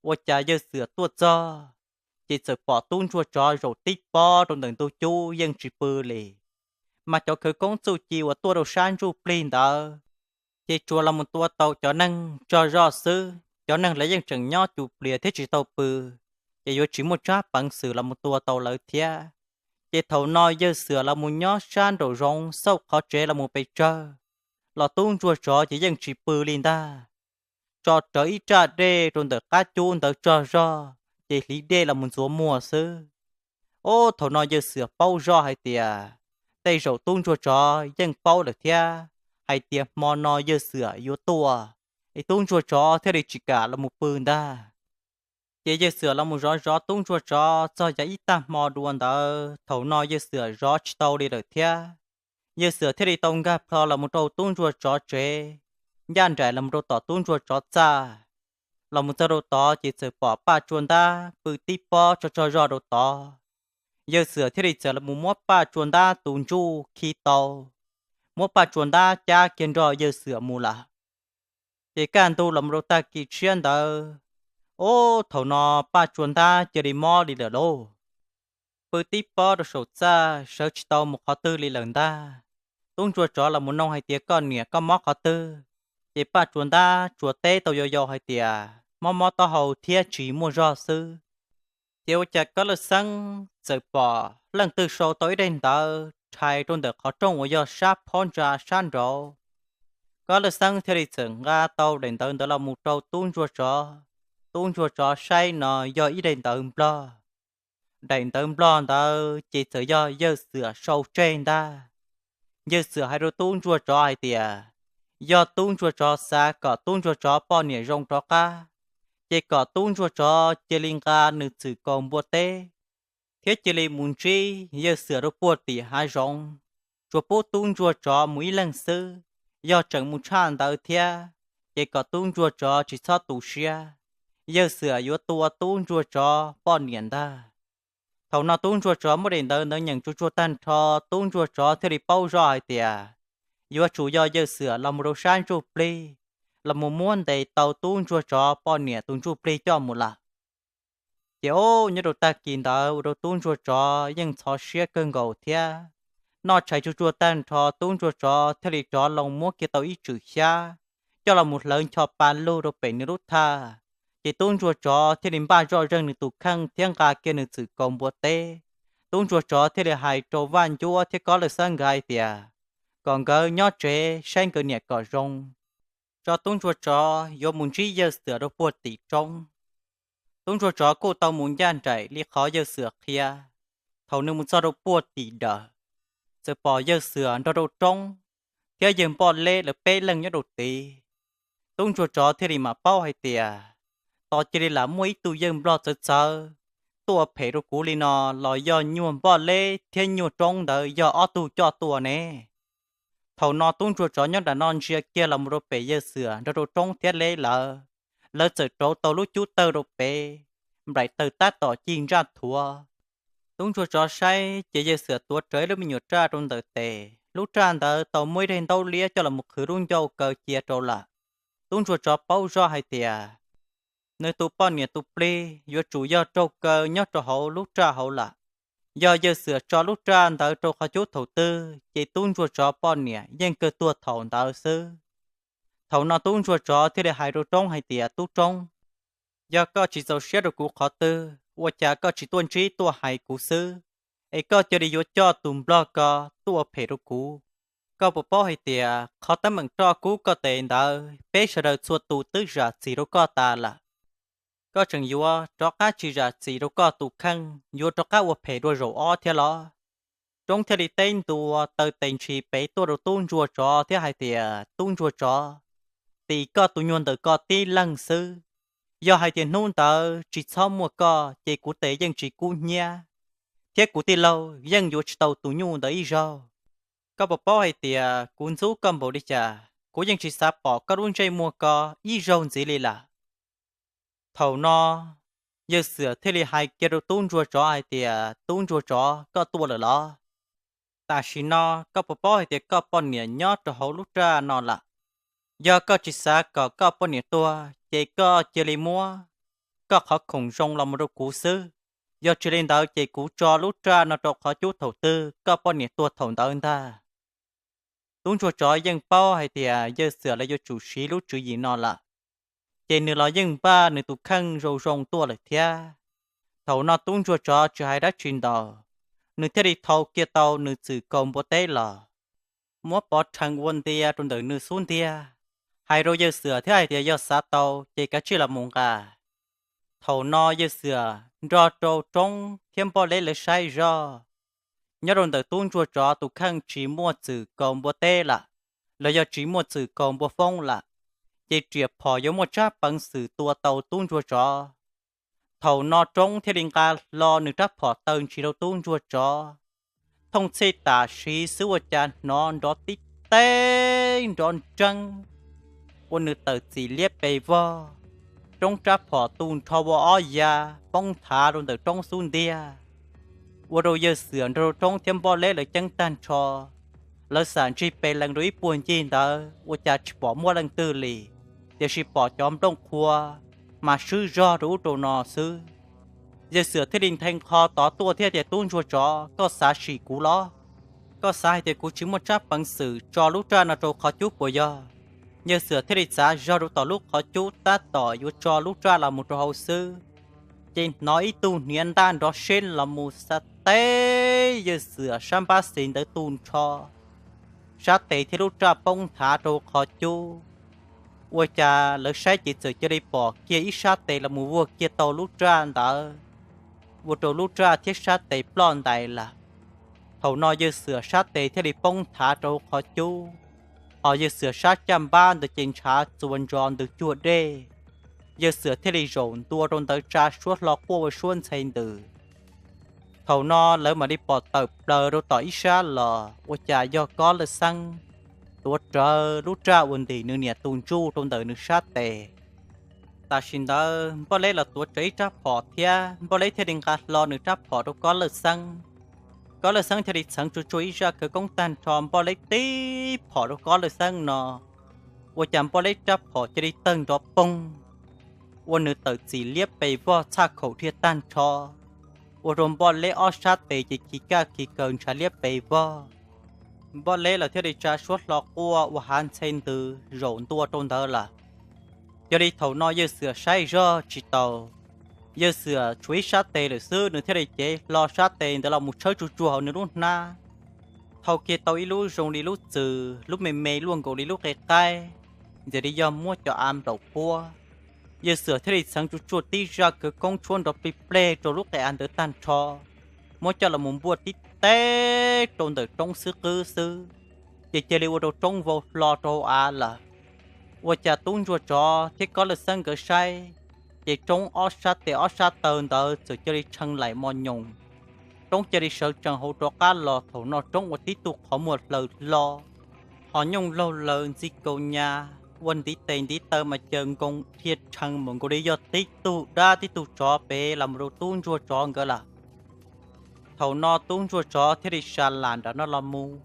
Ua cas yawg Xwm tuaj txog, ces txawm pom tub ntsuag tsov zaum tib pob rau ntawm ntug cub yeej tsis pw li. Mas cov khawv koob txuj ci uas tuaj rau sab ntsuj plig ntawd, ces tsuas los mus tua tau cov neeg tsaug zog xwb, cov neeg lawv yeej tseem nyob cuv plias thiab tsis tau pw, ces yuav tsis muaj tsab peev xwm los mus tua tau lawv thiab. Ces thaum no yawg Xwm los mus nyob sab nraum zoov xauj qhov tsev los mus pes tsawg, los tub ntsuag tsov ces yeej tsis pw li ntag. Tso rawv ib raj dej rau ntawm qab cub ntawd tsaug zog, ces hliv dej los mus ntxuav muag xwb. Ub, thaum no yawg Xwm paub zoj hais tias tej zaum tub ntsuag tsov yeej paub lawm thiab hais tias hmo no yawg Xwm yuav tuaj, es tub ntsuag tsov thiaj li tsis kam los mus pw ntag. Ces yawg Xwm los mus zov zov tub ntsuag tsov txog yav ib tag hmo dua ntawd, thaum no yawg Xwm zov tsis tau li lawm thiab. Yawg Xwm thiaj li tau nkag plho los mus rau tub ntsuag tsov tsev, ncaj nraim los mus rau tom tub ntsuag tsov txaj. Los mus txog rau tod ces txawm pom Paj Tsua Ntab pw tib pob tso tso zog rau tod. Yawg Xwm thiaj li txawm los mus muab Paj Tsua Ntab tus ntsuj khi tau, muab Paj Tsua Ntab cab kiag nrog yawg Xwm mus lawm. Ces kaj ntug los mus rau tag kis tshiab ntawd, ub, thaum no Paj Tsua Ntab cia li mob li lawm lauj. Pw tib pob rau saum txaj sawv tsis tau mus qhov twg li lawm ntag. Tub ntsuag tsov los mus noog hais tias koj niam koj mob qhov twg, ces Paj Tsua Ntab tsuas teb tau yau yau hais tias mob mob taub hau thiab tsis muaj zog xwb. Ces ua cas Kob Laj Xeeb txawm pom leej twg sau tau ib daim ntawv rhais rau ntawm qhov rooj uas yog sab phab ntsa sab nraud. Kob Laj Xeeb thiaj li txawm nqa tau daim ntawv ntawd los mus rau tub ntsuag tsov. Tub ntsuag tsov saib no yog ib daim ntawv nplog. Daim ntawv nplog ntawd ces txawm yog yawg Xwm sau tseg ntag. Yawg Xwm hais rau tub ntsuag tsov hais tias, yog tub ntsuag tsov xav kom tub ntsuag tsov poj niam zoo rov qab, ces kom tub ntsuag tsov cia li nqa nws txwm kaus npua teb thiab cia li mus ntsib yawg Xwm rau puag tim hav zoov, tsuas pub tub ntsuag tsov mus ib leeg xwb. Yog tseem mus tshaj ntawd thiab, ces kom tub ntsuag tsov tsis txhob tu siab, yawg Xwm yuav tua tub ntsuag tsov poj niam ntag. Thaum no tub ntsuag tsov muab daim ntawv ntawd nyeem tsuag tsuag tag nrho, tub ntsuag tsov thiaj li paub zoj hais tias yuav tsum yog yawg Xwm los mus rau sab ntsuj plig, los mus muab ntes tau tub ntsuag tsov poj niam tus ntsuj plig coj mus lawm. Ces ub, nyob rau tag kis ntawd ua rau tub ntsuag tsov yeej ntxhov siab kawg nkaus thiab. Noj tshais tsuag tsuag tag nrho, tub ntsuag tsov thiaj li rov loo muab kiag tau ib tswm xyab coj los mus hlawv ncho pa lug rau pem nws lub thaj. Ces tub ntsuag tsov thiaj li npaj zoj zeeg nws tus kheej thiab nqa kiag nws txwm kaus npua teb. Tub ntsuag tsov thiaj li hais rau Vaj Ncuab thiab Kob Laj Xeeb nkawd hais tias kom nkawd nyob tsev saib nkawd niam kom zoo, tso tub ntsuag tsov yuav mus ntsib yawg Xwm rau puag tim roob. Tub ntsuag tsov kuj tau mus ncaj nraim li qhov yawg Xwm qhia. Thaum nws mus txog rau puag tim dawm, txawm pom yawg Xwm nrog rau Roob thiab yawg Npoj Leb lawv peb leeg nyob rau tid. Tub ntsuag tsov thiaj li mam paub hais tias tos cia li lam muaj ib tug yawg nplog txawv txawv tuaj phem rau kuv li no los yog nyuag Npoj Leb thiab nyuag Roob ntawd yog ob tug coj tuaj ne. Thaum no tub ntsuag tsov nyob nram no ntsia kiag los mus rau pem yawg Xwm nrog rau Roob thiab Leb lawv, lawv txawm rauv tau lub cub tawg rau pem, nplaim taws tab tom ci ntsaj thuav. Tub ntsuag tsov saib ces yawg Xwm tuav rawv ib lub me nyuam raj rau ntawm tes, lub raj ntawd tau muaj ib daim ntaub liab coj los mus qhwv lub ncauj kaw cia rau lawm. Tub ntsuag tsov paub zoj hais tias nws tus poj niam tus plig yuav tsum yog raug kaw nyob rau hauv lub raj hauv lawm. Yog yawg Xwm tso lub raj ntawd rau qhov cub thaum twg ces tub ntsuag tsov poj niam yeej kawg tuag thaum ntawd xwb. Thaum no tub ntsuag tsov thiaj li hais rau Roob hais tias, tub Roob, yog koj tsis txaus siab rau kuv qhov twg ua cas koj tsis tuaj ntsib tuaj hais kuv xwb, es koj cia li yuav coj tus nplog ko tuaj ua phem rau kuv? Koj puas paub hais tias qhov teeb meem roj kub koj tes ntawd peb sawv daws txhua tus twb zam txim rau koj tas lawm. Koj tseem yuav rov qab tsis zam txim rau koj tus kheej, yuav rov qab ua phem dua zaum ob thiab los? Roob thiaj li teb ntua taw tes ntshis pem tuaj rau tub ntsuag tsov thiab hais tias, tub ntsuag tsov, tim koj tus nyuag ntawm ko tib leeg xwb. Yog hais tias hnub ntawd tsis txhob muaj koj ces kuv tes yeej tsis kub hnyiab, thiab kuv tij laug yeej yuav tsis tau tus nyuj ntawd ib zaug. Koj puas paub hais tias kuv ntxub koj npaum li cas, kuv yeej tsis xav pom koj lub ntsej muag ko ib zaug ntxiv li lawm. Thaum no yawg Xwm thiaj li hais kiag rau tub ntsuag tsov hais tias, tub ntsuag tsov, koj tuaj lawm los? Tam sim no koj puas paub hais tias koj poj niam nyob rau hauv lub raj no lawm? Yog koj tsis xav kom koj poj niam tuag ces koj cia li muab koj qhov khoom zoo los mus rau kuv xwb. Yog tsis li ntawd ces kuv tso lub raj no rau qhov cub thaum twg koj poj niam tuag thaum ntawd ntag. Tub ntsuag tsov yeej paub hais tias yawg Xwm lawv yuav tsum siv lub tswv yim no lawm, ces nws los yeej npaj nws tus kheej zoo zoo tuaj lawm thiab. Thaum no tub ntsuag tsov tsis hais dab tsi ntau, nws thiaj li thau kiag tau nws txwm kaus npua teb los, muab pov rhees ua ntia rau ntawm nws xub ntiag, hais rau yawg Xwm thiab hais tias yog xav tau ces kav tsij los mus nqa. Thaum no yawg Xwm nrog rau Roob thiab Npoj Leb lawv saib zoj, nyob rau ntawm tub ntsuag tsov tus kheej tsis muaj txwm kaus npua teb lawm, los yog tsis muaj txwm kaus npua foob lawm, ces riam phom yuav muaj tsab peev xwm tua tau tub ntsuag tsov. Thaum no Roob thiaj li nqa hlo nws rab phom taw ntshis rau tub ntsuag tsov. Thooj txhij tam sim xwb ua cas hnov nrov tib teb nrov nreeb, ua nws tawm txim liab pes vog. Roob rab phom tu nrho ua ob yav poob nthav rau ntawm Roob xub ntiag, ua rau yawg Xwm nrog rau Roob thiab Npoj Leb lawv ceeb tag nrho. Lawv xam ntsig pes lees rau ib puag ncig ntawd ua cas tsis pom muaj leej twg li, tiam sis pom cov nplooj qhuav mas swb zog rau ub rau no xwb. Yawg Xwm thiaj li nthe nqho tod tuaj thiab tias, Tub ntsuag tsov, koj xav sim kuv los? Koj xav hais tias kuv tsis muaj tsab peev xwm tso lub raj no rau qhov cub puas yog? Yawg Xwm thiaj li txav zog rau tom lub qhov cub tab tom yuav tso lub raj los mus rau hauv xwb, ces hnov ib tug hniav ntaj nrov seb los mus xav teb yawg Xwm sab npab xis ntawd tu nrho, sab tes thiab lub raj poob nthav rau qhov cub. Ua cas lawv saib ces txawm cia li pom kiag ib sab tes los mus vuag kiag tau lub raj ntawd, ua rau lub raj thiab sab tes ploj ntais lawm. Thaum no yawg Xwm sab tes thiaj li poob nthav rau qhov cub, hos yawg Xwm sab caj npab ntawd ces ntshav txuas ntsos ntws cuag dej. Yawg Xwm thiaj li zaum ntua rau ntawd tsa suab hlo quaj ua suab ntxhe ntws. Thaum no lawv mam li pom tawm plaws rau tom ib sab los ua cas yog Kob Lawj Xeeb tuav rawv lub raj uas ntim nws niam tus ntsuj rau ntawm nws sab tes. Tam sim ntawd Npoj Leb los tuav rawv ib rab phom thiab, Npoj Leb thiaj li nqa hlo nws rab phom rau Kob Lawj Xeeb. Kob Lawj Xeeb thiaj li txheev tsuag tsuag ib zaj khawv koob tag nrho, Npoj Leb tib phom rau Kob Lawj Xeeb no, ua cas Npoj Leb rab phom cia li tawg nrov poog, ua nws tawm txim liab pes vog txhaj khaum dhia tag nrho, ua rau Npoj Leb ob sab tes ces khi kaj khi kaws ntshav liab pes vog. Npoj Leb los thiaj li tsa suab hlo quaj ua hav ntxhe ntws zaum ntua rau ntawd lawm. Yog li thaum no yawg Xwm saib zog tsis taus, yawg Xwm tshuav ib sab tes lawm xwb, nws thiaj li cev hlo sab tes ntawd los mus tshawb tsuag tsuag hauv nws lub hnab, thau kiag tau ib lub zoo li lub txwm, lub me me luaj nkaus li lub qe qaib, ntxim li yog muab cov av nplaum puab. Yawg Xwm thiaj li txheev tsuag tsuag tib zaj khawv koob tshuab nrov plig pleg rau lub qe av ntawd tag nrho, muab coj los mus npuaj tib teb rau ntawm Roob xwb qwb xwb, ces cia li ua rau Roob vau hlo rau hauv av lawm. Ua cas tub ntsuag tsov thiab Kob Lawj Xeeb nkawd saib, ces Roob ob sab tes ob sab taw ntawd txawm cia li tshee laim mos nyoos. Roob cia li sawv tsees hauv rov qab los, thaum no Roob ua tib tug qhov muag hlaws hlo, ho nyooj laug laws ntxi kaus nyas, ua ntiv tes ntiv taw mas caws nkoos dhia tshee mus nkaus li yog tib tug dab tib tug tsov pem los mus rau tub ntsuag tsov nkawd lawm. Thaum no tub ntsuag tsov thiaj li sa lam nram no los mus,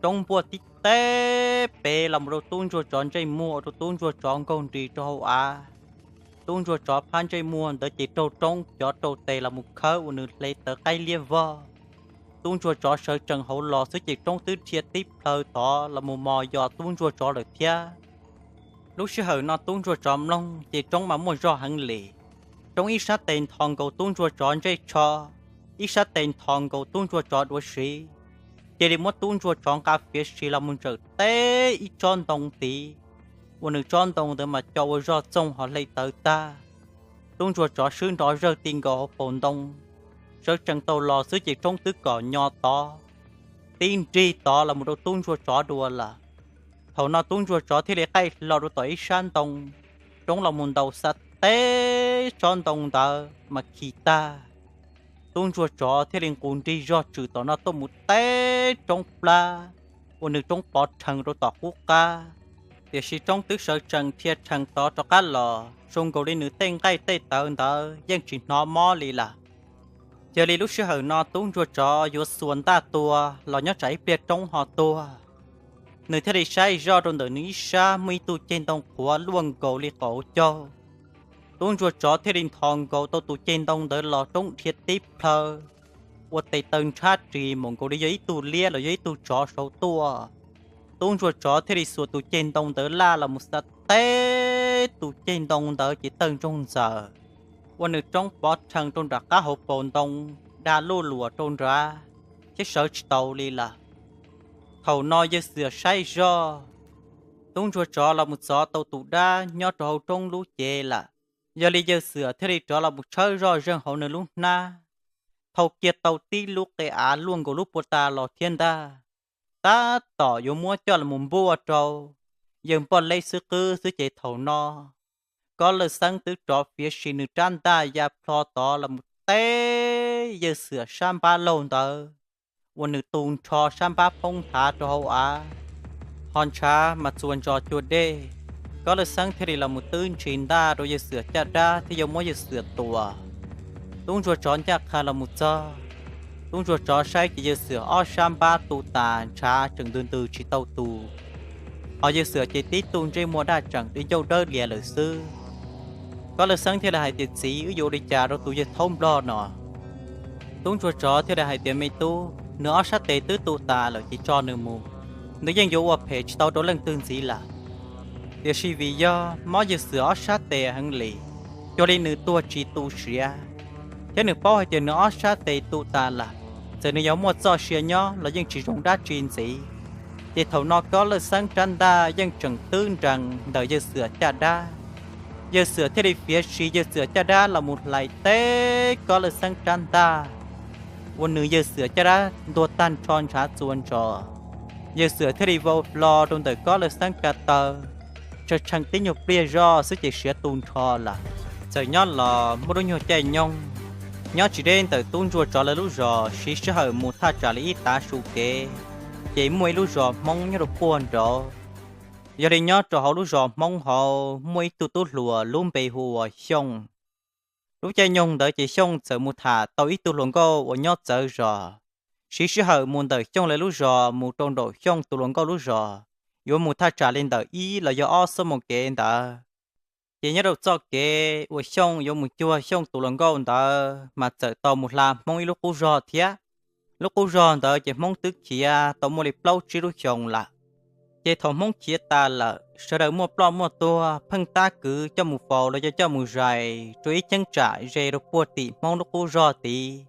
Roob npuaj tib teb pem los mus rau tub ntsuag tsov ntsej muag, ua rau tub ntsuag tsov nkaug nris rau hauv av. Tub ntsuag tsov phab ntsej muag ntawd ces raug Roob cov rau tes los mus khawb ua nws hle tawv qaib liab vog. Tub ntsuag tsov sawv tsees hauv los xwb ces Roob twb dhia tib plhaw tod los mus mos yos tub ntsuag tsov lawm thiab. Lub sij hawm no tub ntsuag tsov mloog ces Roob mas muaj zog heev li. Roob ib sab tes nthos nkaus tub ntsuag tsov ntsej tsho, ib sab tes nthos nkaus tub ntsuag tsov duav siv, cia li muab tub ntsuag tsov nqa fiav si los mus ntsawm teb ib tsob ntoo tid, ua nws tsob ntoo ntawd mas co ua zog txoog ho hle tawv tag. Tub ntsuag tsov swb nrov zawg ti nkaus hauv paus ntoo, sawv tsees tau los xwb ces Roob twb kom nyo tod, tib nrig tod los mus rau tub ntsuag tsov dua lawm. Thaum no tub ntsuag tsov thiaj li qaij hlo rau tom ib sab ntoo, Roob los mus ntaus xav teb tsob ntoo ntawd mas khi tag. Tub ntsuag tsov thiaj li nqus nrig zog tswm tom no tuaj mus teb Roob plab, ua nws Roob pov rhees rau tom qub qab. Tiam sis Roob twb sawv tsees dhia rhees tod rov qab los, zoo nkaus li nws tej nqaij tej tawv ntawd yeej tsis hnov mob li lawm. Yog li lub sij hawm no tub ntsuag tsov yuav xuas ntaj tua los nyob tsam ib pliag Roob ho tuag. Nws thiaj li saib zoj rau ntawm nws ib sab muaj ib tug ceg ntoo qhuav luaj nkaus li qaum caug. Tub ntsuag tsov thiaj li nthos nkaus tau tus ceg ntoo ntawd los Roob dhia tib plhaw, ua tes taw ntshab ris mus nkaus li yog ib tug liab los yog ib tug tsov saud tuaj. Tub ntsuag tsov thiaj li xuas tus ceg ntoo ntawd laj los mus xav teb tus ceg ntoo ntawd ces tawg ntsoog ntxaws, ua nws Roob pov rhees rau nram qab hauv paus ntoo, da luj luam rau nrad, thiab sawv tsis taus li lawm. Thaum no yawg Xwm saib zoj, tub ntsuag tsov los mus txov tau tus dab nyob rau hauv Roob lub cev lawm. Yog li yawg Xwm thiaj li rov los mus tshawb zoj zeeg hauv nws lub hnab, thau kiag tau tib lub qe av luaj nkaus lub puag ta los thiab ntag. Tab tom yuav muab coj los mus npuaj rau yawg Npoj Leb xwb qwb xwb ces thaum no Kob Lawj Xeeb twb rov fiav si nws rab ntaj ya plho tod los mus teb yawg Xwm sab npab laug ntawd uas nws tu nrho sab npab phoob nthav rau hauv av, ho ntshav mas txuas ntsos cua dej. Kob Lawj Xeeb thiaj li los mus twb ntshis ntaj rau yawg Xwm caj dab thiab yuav muab yawg Xwm tua. Tub ntsuag tsov ncaj qha los mus txog, tub ntsuag tsov saib ces yawg Xwm ob sab npab tu tas ntshav tseem ntws ntws tsis tau tu, ho yawg Xwm ces tib tug ntsej muag daj tseem di ncauj dawb lias lawm xwb. Kob Lawj Xeeb thiaj li hais tias, Txiv, wb yuav ua li cas rau tus yawg thaub nplog no? Tub ntsuag tsov thiaj li hais tias, Me tub, nws ob sab tes twb tu tas lawm ces tso nws mus, nws yeej yuav ua phem tsis tau rau leej twg ntxiv lawm. Tiam sis vim yog mob yawg Xwm ob sab tes heev li, cuag li nws tuag tsis tu siav, thiab nws paub hais tias nws ob sab tes tu tas lawm, txawm nws yuav muaj txoj sia nyob los yeej tsis zoo dab tsi ntxiv. Ces thaum no Kob Lawj Xeeb rab ntaj yeej tseem twb nrees ntawm yawg Xwm caj dab. Yawg Xwm thiaj li fiav si yawg Xwm caj dab los mus hlais teb Kob Lawj Xeeb rab ntaj, ua nws yawg Xwm caj dab ntuag tag nrho ntshav txuas ntsos. Yawg Xwm thiaj li vau hlo rau ntawm Kob Lawj Xeeb ko taw, tshee tshee tib nyuag pliag zoj xwb ces siav tu nrho lawm. Txawm nyob los muaj lub nyuag caij nyoog, nyob tsis deb ntawm tub ntsuag tsov lawv lub zos siv sij hawm mus thaj tsam li ib tav su kev, ces muaj ib lub zos Hmoob nyob rau puag nraud. Yog li nyob rau hauv lub zos Hmoob hauv muaj ib tug tub hluas lub npe hu ua Xyooj. Lub caij nyoog ntawd ces Xyooj txawm mus tham tau ib tug hluas nkauj uas nyob txawv zos, siv sij hawm mus ntawm Xyooj lawv lub zos mus rau nraum Xyooj tus hluas nkauj lub zos, yuav mus thaj tsam li ntawm ib los yog ob xuab moos kev ntawd. Ces nyob rau txoj kev uas Xyooj yuav mus cuag Xyooj tus hluas nkauj ntawd mas txawm tau mus hla Hmoob ib lub qub zog thiab. Lub qub zog ntawd ces Hmoob twb khiav tau muaj li plaub tsib lub xyoos lawm. Ces thaum Hmoob khiav tas lawm, sawv daws muaj ploj muaj tuag pheej tab kwv coj mus faus los yog coj mus zais rau ib cheeb tsam ze rau puag tim Hmoob lub qub zog tid.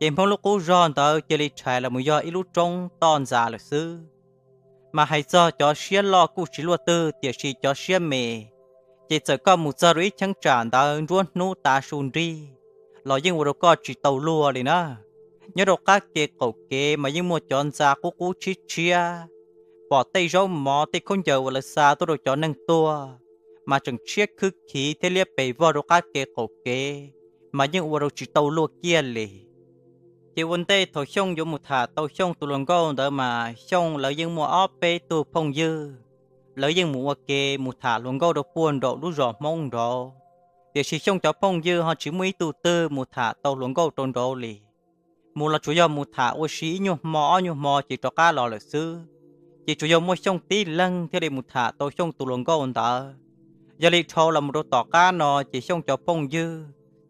Ces Hmoob lub qub zog ntawd cia li rhais los mus yog ib lub roob toj ntxas lawm xwb. Mas hais txog cov siab loj kuj tsis luaj twg, tiam sis cov siab me, ces txawm koj mus txog rau ib cheeb tsam ntawd nruab hnub tav su nrig los yeej ua rau koj tsis tau luag li na. Nyob rau qab ke qaum kev mas yeej muaj cov ntxa qub qub tshiab tshiab, pom tej zaub mov tej khaub ncaws uas lawv xa tuaj rau cov neeg tuaj, mas tseem tshiab khwb khiv thiab liab pes vog rau qab ke qaum kev, mas yeej ua rau tsis tau luag kiag li. Ces ua ntej thaum Xyooj yuav mus tham tau Xyooj tus hluas nkauj ntawd mas Xyooj lawv yeej muaj ob peb tug phooj ywg, lawv yeej mus ua ke mus tham hluas nkauj rau puag nraum lub zos Hmoob nraud. Tiam sis Xyooj cov phooj ywg ho tsis muaj ib tug twg mus tham tau hluas nkauj rau nraud li. Mus los tsuas yog mus tham ua si ib nyuag hmo ob nyuag hmo ces rov qab los lawm xwb. Ces tsuas yog muaj Xyooj tib leeg thiaj li mus tham tau Xyooj tus hluas nkauj ntawd. Yog li dhau los mus rau tom qab no ces Xyooj cov phooj ywg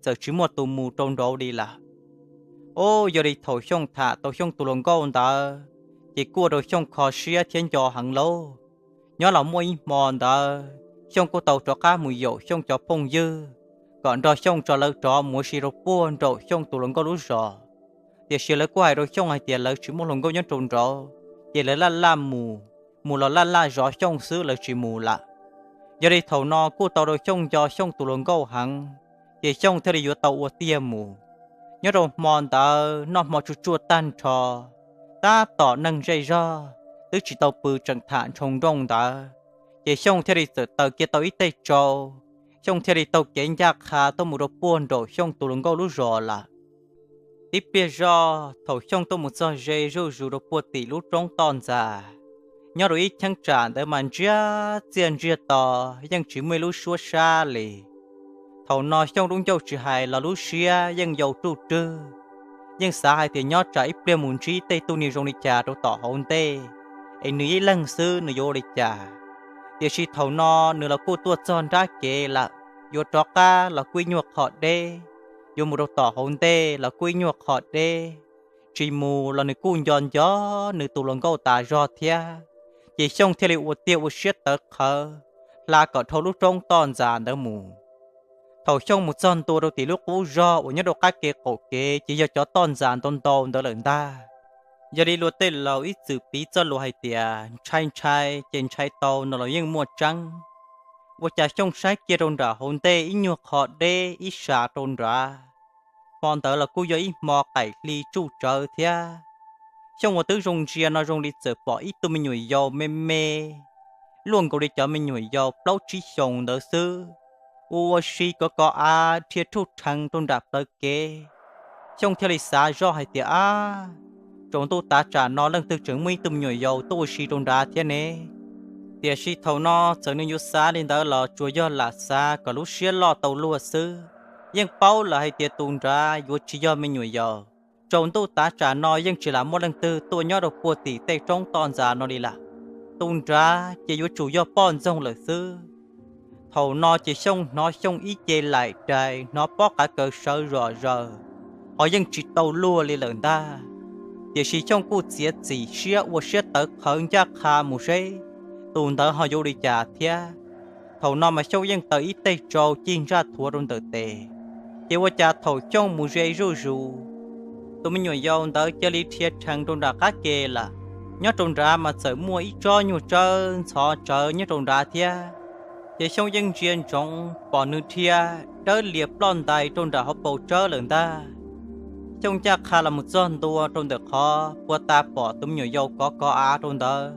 txawm tsis muaj tus mus rau nraud li lawm. Ub, yog li thaum Xyooj tham tau Xyooj tus hluas nkauj ntawd, ces kuj ua rau Xyooj kho siab thiab nco heev lauj. Nyob los muaj ib hmo ntawd Xyooj kuj tau rov qab mus yaum Xyooj cov phooj ywg kom nrog Xyooj tso lawv rov mus ua si rau puag nraum Xyooj tus hluas nkauj lub zos. Tiam sis lawv kuj hais rau Xyooj hais tias lawv tsis muaj hluas nkauj nyob rau nraud, ces lawv laj laj mus, mus los laj laj zov Xyooj xwb lawv tsis mus lawm. Yog li thaum no kuj tau rau Xyooj nco Xyooj tus hluas nkauj heev, ces Xyooj thiaj li yuav tau ua tiag mus. Nyob rau hmo ntawd noj hmo tsuj tsuaj tag nrho, tab tom neeg zej zog twb tsis tau pw tseem tham ntshoo nrooj ntawd, ces Xyooj thiaj li txawm taws kiag tau ib teg tsau, Xyooj thiaj li taug kev ncaj qha tuaj mus rau puag nraum Xyooj tus hluas nkauj lub zos lawm. Tib pliag zoj thaum Xyooj tuaj mus txog ze zuj zus rau puag tim lub roob toj ntxas, nyob rau ib cheeb tsam ntawd mas ntsiag txiaj ntsiag to, yeej tsis muaj ib lub suab sab li. Thaum no Xyooj lub ncauj tsis hais los lub siab yeej yau ruj rwg, yeej xav hais tias nyob tsam ib pliag mus ntsib tej tug niag zoo li cas rau tom hauv ntej, es nws ib leeg xwb nws yuav ua li cas. Tiam sis thaum no nws los kuj tuaj txog nrab kev lawm, yuav rov qab los kuj ib nyuag qho deb, yuav mus rau tom hauv ntej los kuj ib nyuag qho deb, tsis mus los nws kuj nco nco nws tus hluas nkauj tas zog thiab. Ces Xyooj thiaj li ua tiag ua siab tawv qhawv, hla kom dhau lub roob toj ntxas ntawd mus. Thaum Xyooj mus txog ntua rau tim lub qub zog uas nyob rau qab kev qaum kev ces yog cov toj ntxas ntau ntau ntawd lawm ntag. Yog li luag tej laus ib txwm piv txoj lus hais tias ntshai ntshai ces ntshai tau no los yeej muaj tseeb. Ua cas Xyooj saib kiag rau nram hauv ntej ib nyuag qho deb ib sab rau nrad, hmo ntawd los kuj yog ib hmo qaim hli tsuj tsawv thiab. Xyooj uas twb zoo ntsia no zoo li txawm pom ib tug me nyuam yaus me me, luaj nkaus li cov me nyuam yaus plaub tsib xyoos ntawd xwb, ua ua si kov kov av dhia rhuj rheev rau nram plawv kev. Xyooj thiaj li xav zoj hais tias, Ab, tsaus ntuj tav tsam no leej twg tseem muaj ib tug me nyuam yaus tuaj ua si rau nrad thiab ne? Tiam sis thaum no txawm nws yuav xav li ntawd los tsuas yog lam xav kom lub siab loj tau luag xwb. Yeej paub lawm hais tias tus nrad yuav tsis yog me nyuam yaus. Tsaus ntuj tav tsam no yeej tsis lam muaj leej twg tuaj nyob rau puag tim tej roob toj ntxas no li lawm. Tus nrad ces yuav tsum yog poj ntxoog lawm xwb. Thaum no ces Xyooj hnov Xyooj ib ce laim rais, hnov pob qav kaws sawv zom zaws, ho yeej tsis tau luag li lawm ntag. Tiam sis Xyooj kuj txiav txim siab ua siab tawv qhawv ncaj qha mus seb tus ntawd ho yuav li cas thiab. Thaum no mas Xyooj yeej taws ib teg tsau cig ntsaj thuav rau ntawm tes, ces ua cas thaum Xyooj mus ze zuj zus, tus me nyuam yaus ntawd cia li dhia rheev rau nram qab ke lawm. Nyob rau nrad mas txawm muaj ib tsob nyuag tsawb ntxhov tsawv nyob rau nrad thiab. Ces Xyooj yeej ntsia ntsoov pom nws dhia dawb lias ploj ntais rau nram hauv paus tsawb lawm ntag. Xyooj ncaj qha los mus txog ntua rau ntawm qhov puag ta pom tus me nyuam yaus kov kov av rau ntawd,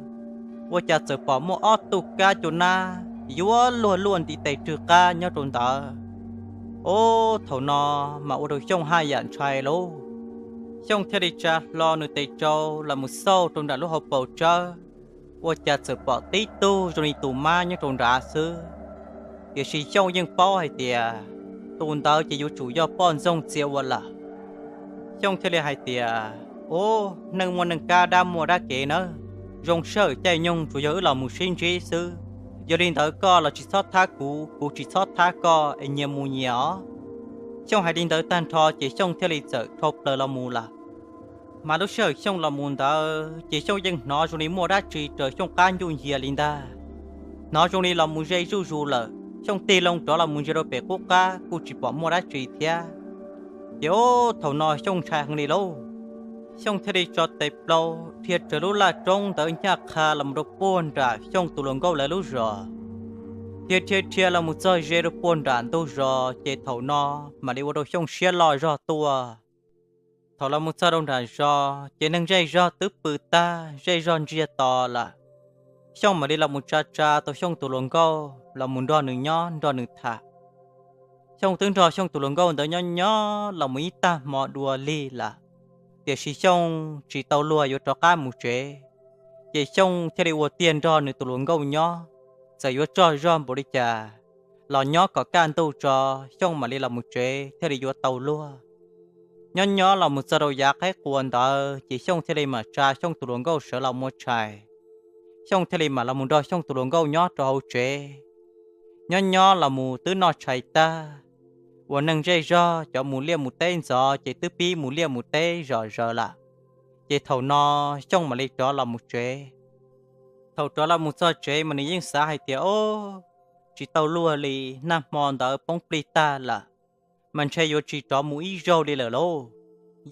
ua cas txawm pom muaj ob tug kab cua nab yuav luag luaj ntiv tes rwg qab nyob rau ntawd. Ub, thaum no mas ua rau Xyooj haj yam ntshai lauj. Xyooj thiaj li tsa hlo nws tes tsau los mus xauj rau nram lub hauv paus tsawb, ua cas txawm pom tib tug zoo li tus mab nyob rau nrad xwb. Tiam sis Xyooj yeej paub hais tias tus ntawd ces yuav tsum yog poj ntxoog txia ua lawm. Xyooj thiaj li hais tias, Ub, neeg muaj neeg kab, dab muaj dab kev nawb. Zoo sij hawm caij nyoog tsuas yog wb los mus sib ntsib xwb. Yog li ntawd koj los tsis txhob thab kuv, kuv tsis txhob thab koj es nyias mus nyias os. Xyooj hais li ntawd tag nrho ces Xyooj thiaj li txawm dhau plaws los mus lawm. Mas lub sij hawm Xyooj los mus ntawd ces Xyooj yeej hnov zoo li muaj dab tsi raws Xyooj qab ncuj ncia li ntag. Hnov zoo li los mus ze zuj zus lawm, Xyooj tig loo rov los mus ntsia rau pem qub qab kuj tsis pom muaj dab tsi thiab. Ces ub, thaum no Xyooj ntshai heev li lauj. Xyooj thiaj li tso tes plaub dhia raws lub laj roob ntawd ncaj qha los mus rau puag nram Xyooj tus hluas nkauj lawv lub zos. Dhia dhia dhia los mus txog ze rau puag nram ntug zos ces thaum no mam li ua rau Xyooj siab loj zog tuaj. Thaum los mus txog rau nram zos ces neeg zej zog twb pw tag, zej zog ntsiag to lawm. Xyooj mam li los mus tsa tsa tau Xyooj tus hluas nkauj los mus nrog nws nyob nrog nws tham. Xyooj twb nrog Xyooj tus hluas nkauj ntawd nyob nyob los mus ib tag hmo dua lig lawm, tiam sis Xyooj tsis tau luag yuav rov qab mus tsev. Ces Xyooj thiaj li ua tiag nrog nws tus hluas nkauj nyob, txawm yuav tsaug zog npaum li cas los nyob kom kaj ntug tso, Xyooj mam li los mus tsev thiaj li yuav tau luag. Nyob nyob los mus txog rau yav qaib qua ntawd ces Xyooj thiaj li mam tsa Xyooj tus hluas nkauj sawv los ua tshais. Xyooj thiaj li mam los mus nrog Xyooj tus hluas nkauj nyob rau hauv tsev. Nyob nyob los mus twb noj tshais tag, uas neeg zej zog cov mus liaj mus teb ntxov ces twb pib mus liaj mus teb zom zaws lawm. Ces thaum no Xyooj mam li rov los mus tsev. Thaum rov los mus txog tsev mas nws yeej xav hais tias, Ob, tsis tau luag li, nag hmo ntawd poob plig tag lawm, mas ntshe yuav tsis rov mus ib zaug li lawm lauj.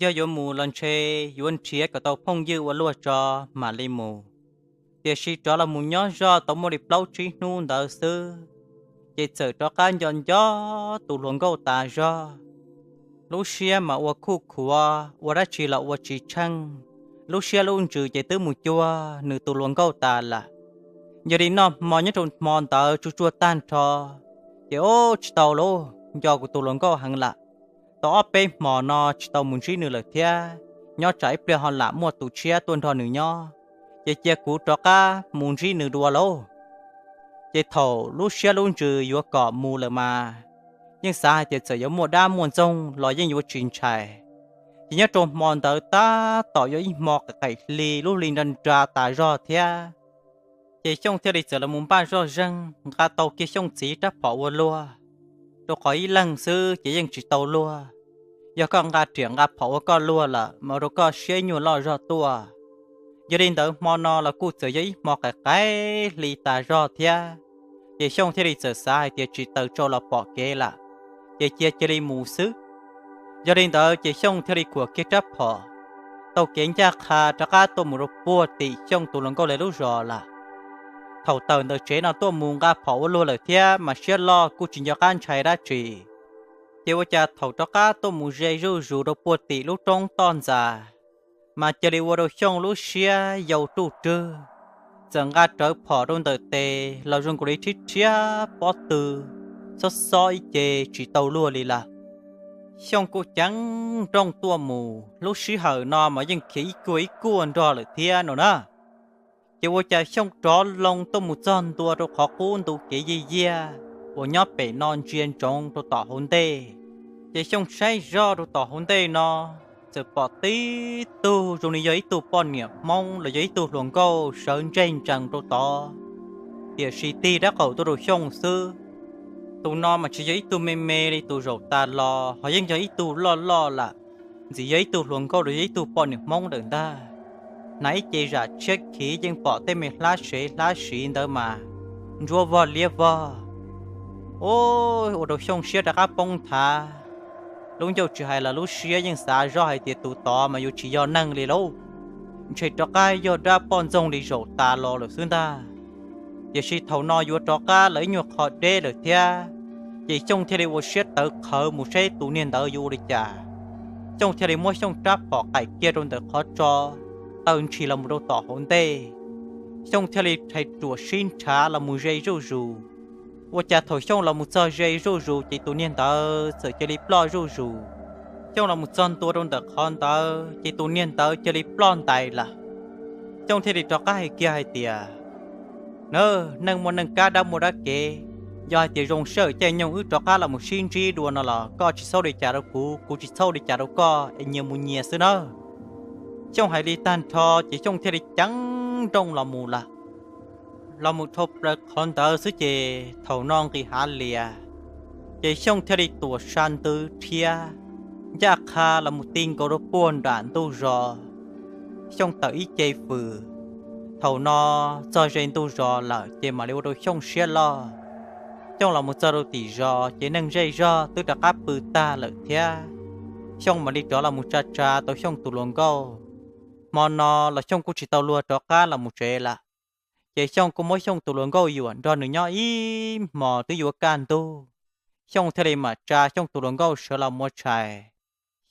Yog yuav mus los ntshe yuav nrhiav kom tau phooj ywg ua luaj tso mam li mus. Tiam sis rov los mus nyob zoj tau muaj li plaub tsib hnub ntawd xwb, ces txawm rov qab nco nco tus hluas nkauj tas zog. Lub siab mas ua khuj khuav, ua dab tsi los ua tsis tsheej. Lub siab lub ntsws ces twb mus cuag nws tus hluas nkauj tas lawm. Yog li noj hmo nyob rau hmo ntawd tsuj tsuag tag nrho, ces ub, tsis tau lauj, nco kuv tus hluas nkauj heev lawm. Tau ob peb hmo no tsis tau mus ntsib nws lawm thiab, nyob tsam ib pliag ho lam muaj tus tshiab tuaj nrog nws nyob, ces cia kuv rov qab mus ntsib nws dua lauj. Ces thaum lub siab lub ntsws yuav kom mus lawm mas, yeej xav hais tias txawm yuav muaj dab muaj ntxoog los yeej yuav tsis ntshai. Ces nyob rau hmo ntawd tab tom yog ib hmo qaim hli, lub hli nra nra tas zog thiab. Ces Xyooj thiaj li txawm los mus npaj zoj zeeg nqa tau kiag Xyooj txiv rab phom ua luag, rau qhov ib leeg xwb ces yeej tsis tau luag. Yog koj nqa riam nqa phom ua koj luag lawm mas ua rau koj siab ib nyuag loj zog tuaj. Yog li ntawd hmo no los kuj txawm yog ib hmo qaim qaim hli tas zog thiab. Ces Xyooj thiaj li txawm xav hais tias tsis taws tsau los pom kev lawm, ces cia cia li mus xwb. Yog li ntawd ces Xyooj thiaj li khuam kiag rab phom, taug kev ncaj qha rov qab tuaj mus rau puag tim Xyooj tus hluas nkauj lawv lub zos lawm. thaum tawm ntawm tsev no tuaj mus nqa phom ua luag lawm thiab mas siab loj kuj tsis nco qab ntshai dab tsi. Ces ua cas thaum rov qab tuaj mus ze zuj zus rau puag tim lub roob toj ntxas, mas cia li ua rau Xyooj lub siab yau ruj rwg, txawm nqa rawv phom rau ntawm tes los zoo nkaus li rhiab rhiab pob tw, xob xob ib ce tsis tau luag li lawm. Xyooj kuj ceev nrooj tuaj mus, lub sij hawm no mas yeej khiav ib kuaj ib kuaj nrog lawm thiab no na. Ces ua cas Xyooj rov loo tuaj mus txog ntua rau qhov qub ntu kev yiag yiag uas nyob pem no ntsia ntsoov rau tom hauv ntej. Ces Xyooj saib zoj rau tom hauv ntej no, txawm pom tib tug zoo li yog ib tug poj niam Hmoob los yog ib tug hluas nkauj sawv ntseg ntsees rau tod, tiam sis tig dab qaum tuaj rau Xyooj xwb. Tus no mas tsis yog ib tug me me li tus zaum tas los, ho yeej yog ib tug loj loj lawm, ntxim yog ib tug hluas nkauj los yog ib tug poj niam Hmoob lawm ntag. Hnav ib ce zam tshiab khiv yeej pom tej me hlab sev hlab siv ntawd mas ntsuab vog liab vog. Ua rau Xyooj siab rov qab poob nthav. Lub ncauj tsis hais los lub siab yeej xav zoj hais tias tus tod mas yuav tsis yog neeg li lauj, ntshe rov qab yog dab poj ntxoog li zaum tas los lawm xwb ntag. Tiam sis thaum no yuav rov qab lawv ib nyuag qho deb lawm thiab, ces Xyooj thiaj li ua siab tawv qhawv mus saib tus niag ntawd yuav ua li cas. Xyooj thiaj li muab Xyooj rab phom qaim kiag rau ntawm qhov tso, taw ntshis los mus rau tom hauv ntej. Xyooj thiaj li rhais ruam sib nrhav los mus ze zuj zus. Ua cas thaum Xyooj los mus txog ze zuj zus ces tus niag ntawd txawm cia li ploj zuj zus. Xyooj los mus txog ntua rau ntawm qhov ntawd ces tus niag ntawd cia li ploj ntais lawm. Xyooj thiaj li rov qab hais kiag hais tias, Na, neej muaj neej kab dab muaj dab kev, yog hais tias zoo sij hawm caij nyoog wb rov qab los mus sib ntsib dua no los koj tsis txhob li cas rau kuv, kuv tsis txhob li cas rau koj es nyias mus nyias xwb nawb. Xyooj hais li tag nrho ces Xyooj thiaj li ceev nrooj los mus lawm. Los mus dhau plaws qhov ntawd xwb ces thaum no nqis hav lias, ces Xyooj thiaj li tuam sa ntws rhiab ncaj qha los mus ti nkaus rau puag nram ntug zos. Xyooj tawm ib ce fws, thaum no txog ze ntug zos lawm ces mam li ua rau Xyooj siab loj. Xyooj los mus txog rau tim zos ces neeg zej zog twb rov qab pw tag lawm thiab. Xyooj mam li rov los mus tsa tsa tau Xyooj tus hluas nkauj. Hmo no los Xyooj kuj tsis tau luag rov qab los mus tsev lawm, ces Xyooj kuj muab Xyooj tus hluas nkauj yuam nrog nws nyob ib hmos twb yuav kaj ntug. Xyooj thiaj li mam tsa Xyooj tus hluas nkauj sawv los mus ua tshais.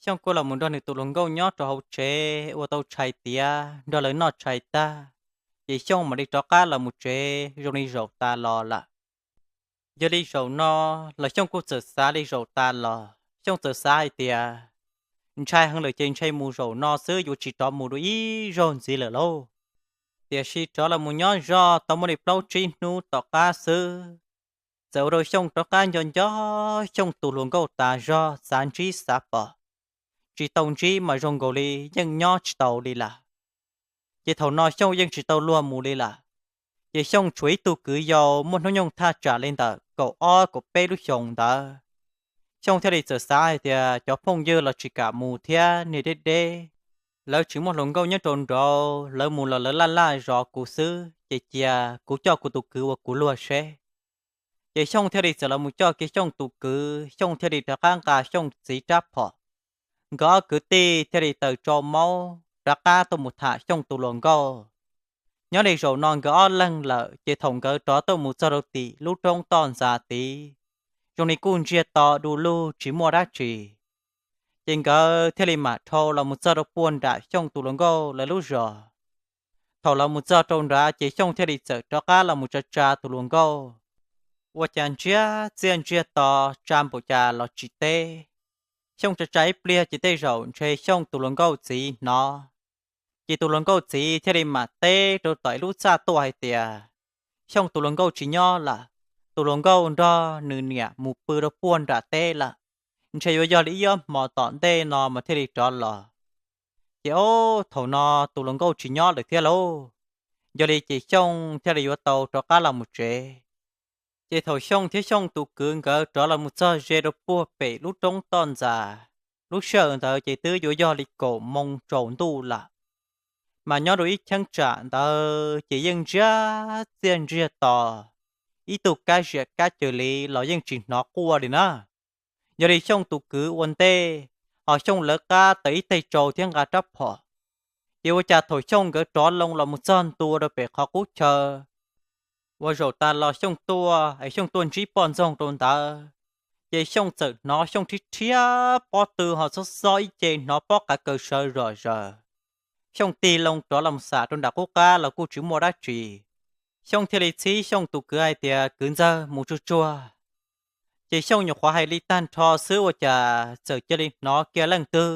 Xyooj kuj los mus nrog nws tus hluas nkauj nyob rau hauv tsev ua tau tshais tiav nrog lawv noj tshais tag, ces Xyooj mam li rov qab los mus tsev zoo li zaum tas los lawm. Yog li zaum no los Xyooj kuj txawm xav li zaum tas los, Xyooj txawm xav hais tias, ntshai heev lawm ces ntshe mus zaum no xwb yuav tsis rov mus dua ib zaug ntxiv lawm lauj. Tiam sis rov los mus nyob zoj tau muaj li plaub tsib hnub tom qab xwb, txawm ua rau Xyooj rov qab nco nco Xyooj tus hluas nkauj tas zog xav ntsib xav pom, tsis tau ntsib mas zoo nkaus li yeej nyob tsis tau li lawm. Ces thaum no Xyooj yeej tsis tau luag mus li lawm, ces Xyooj tshuav ib tug kwv yau muaj hnub nyoog thaj tsam li ntawm kaum ob kaum peb lub xyoos ntawd. Xyooj thiaj li txawm xav hais tias cov phooj ywg los tsis kam mus thiab niag deb deb, lawv tsis muaj hluas nkauj nyob rau nraud, lawv mus los lawv laj laj zov kuv xwb, ces cia kuv coj kuv tus kwv uas kuv luag seb. Ces Xyooj thiaj li txawm los mus coj kiag Xyooj tus kwv, Xyooj thiaj li rov qab nqa Xyooj txiv rab phom. Nkawd ob kwv tij thiaj li taws tsau maub rov qab tuaj mus tham Xyooj tus hluas nkauj. Nyob li zaum no nkawd ob leeg lawm, ces thaum nkawd rov tuaj mus txog rau tim lub roob toj ntxas tid, zoo li kuj ntsiag to du lug tsis muaj dab tsi. Ces nkawd thiaj li mam dhau los mus txog rau puag nram Xyooj tus hluas nkauj lawv lub zos. Thaum los mus txog rau nrad ces Xyooj thiaj li txawm rov qab los mus tsa tsa tus hluas nkauj. Ua cas ntsiag txiaj ntsiag to, tsa npaum cas los tsis teb. Xyooj tsa tsa ib pliag ces tej zaum ntshe Xyooj tus hluas nkauj txiv hnov. Ces tus hluas nkauj txiv thiaj li mam teb rau tom ib lub txaj tuaj hais tias, Xyooj tus hluas nkauj tsis nyob lawm, tus hluas nkauj nrog nws niam mus pw rau puag nram teb lawm, ntshe yuav yog li ib ob hmos tom ntej no mas thiaj li rov los. Ces ob thaum no tus hluas nkauj tsis nyob lawm thiab lauj. Yog li ces Xyooj thiaj li yuav tau rov qab los mus tsev. Ces thaum Xyooj thiab Xyooj tus kwv nkawd rov los mus txog ze rau puag pem lub roob toj ntxas, lub sij hawm ntawd ces twb yuav yog li kaum moo tsaus ntuj lawm. Mas nyob rau ib cheeb tsam ntawd ces yeej ntsiag txiaj ntsiag to, ib tug kab ziam kab cawv li los yeej tsis hnov quaj li na. Yog li Xyooj tus kwv ua ntej, ho Xyooj lawv qab taws ib teg tsau thiab nqa rab phom. Ces ua cas thaum Xyooj nkawd rov loo los mus txog ntua rau pem qhov qub chaw, Ua zaum tas los Xyooj tuaj es Xyooj tuaj ntsib poj ntxoog rau ntawd, ces Xyooj txawm hnov Xyooj rhiab rhiab pob tw ho xob xob ib ce hnov pob qav kaws sawv zom zaws. Xyooj tig loo rov los xam rau nram qub qab los kuj tsis muaj dab tsi. Xyooj thiaj li txhib Xyooj tus kwv hais tias, Kwv ntxawg, mus tsuag tsuag. Ces Xyooj nyuam qhuav hais li tag nrho xwb ua cas txawm cia li hnov kiag leej twg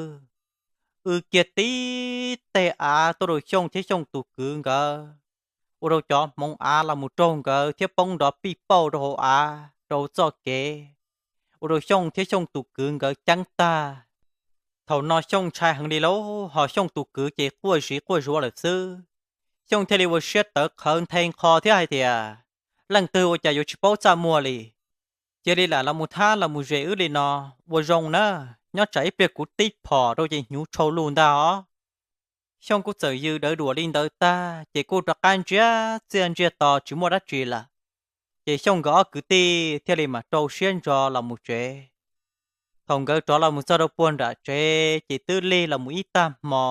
w kiag tib teg av tuaj rau Xyooj thiab Xyooj tus kwv nkawd, ua rau cov hmoov av los mus raug nkawd thiab poob nrov pij pauj rau hauv av rau txoj kev, ua rau Xyooj thiab Xyooj tus kwv nkawd ceeb tag. Thaum no Xyooj ntshai heev li lauj, ho Xyooj tus kwv ces quaj ziv quaj zuav lawm xwb. Xyooj thiaj li ua siab tawv qhawv nthe nqho thiab hais tias, Leej twg ua cas yuav tsis paub txaj muag li? Cia li lam los mus thab los mus zes wb li no, ua zoo na, nyob tsam ib pliag kuv tib phom rau ces hnyuv tshau lug ntag os. Xyooj kuj txawm yws dawv duam li ntawd tag ces kuj rov qab ntsiag txiaj ntsiag to tsis muaj dab tsi lawm. Ces Xyooj nkawd ob kwv tij thiaj li mam rau siab ntso los mus tsev. Thaum nkawd rov los mus txog rau puag nram tsev ces twb lig los mus ib tag hmo.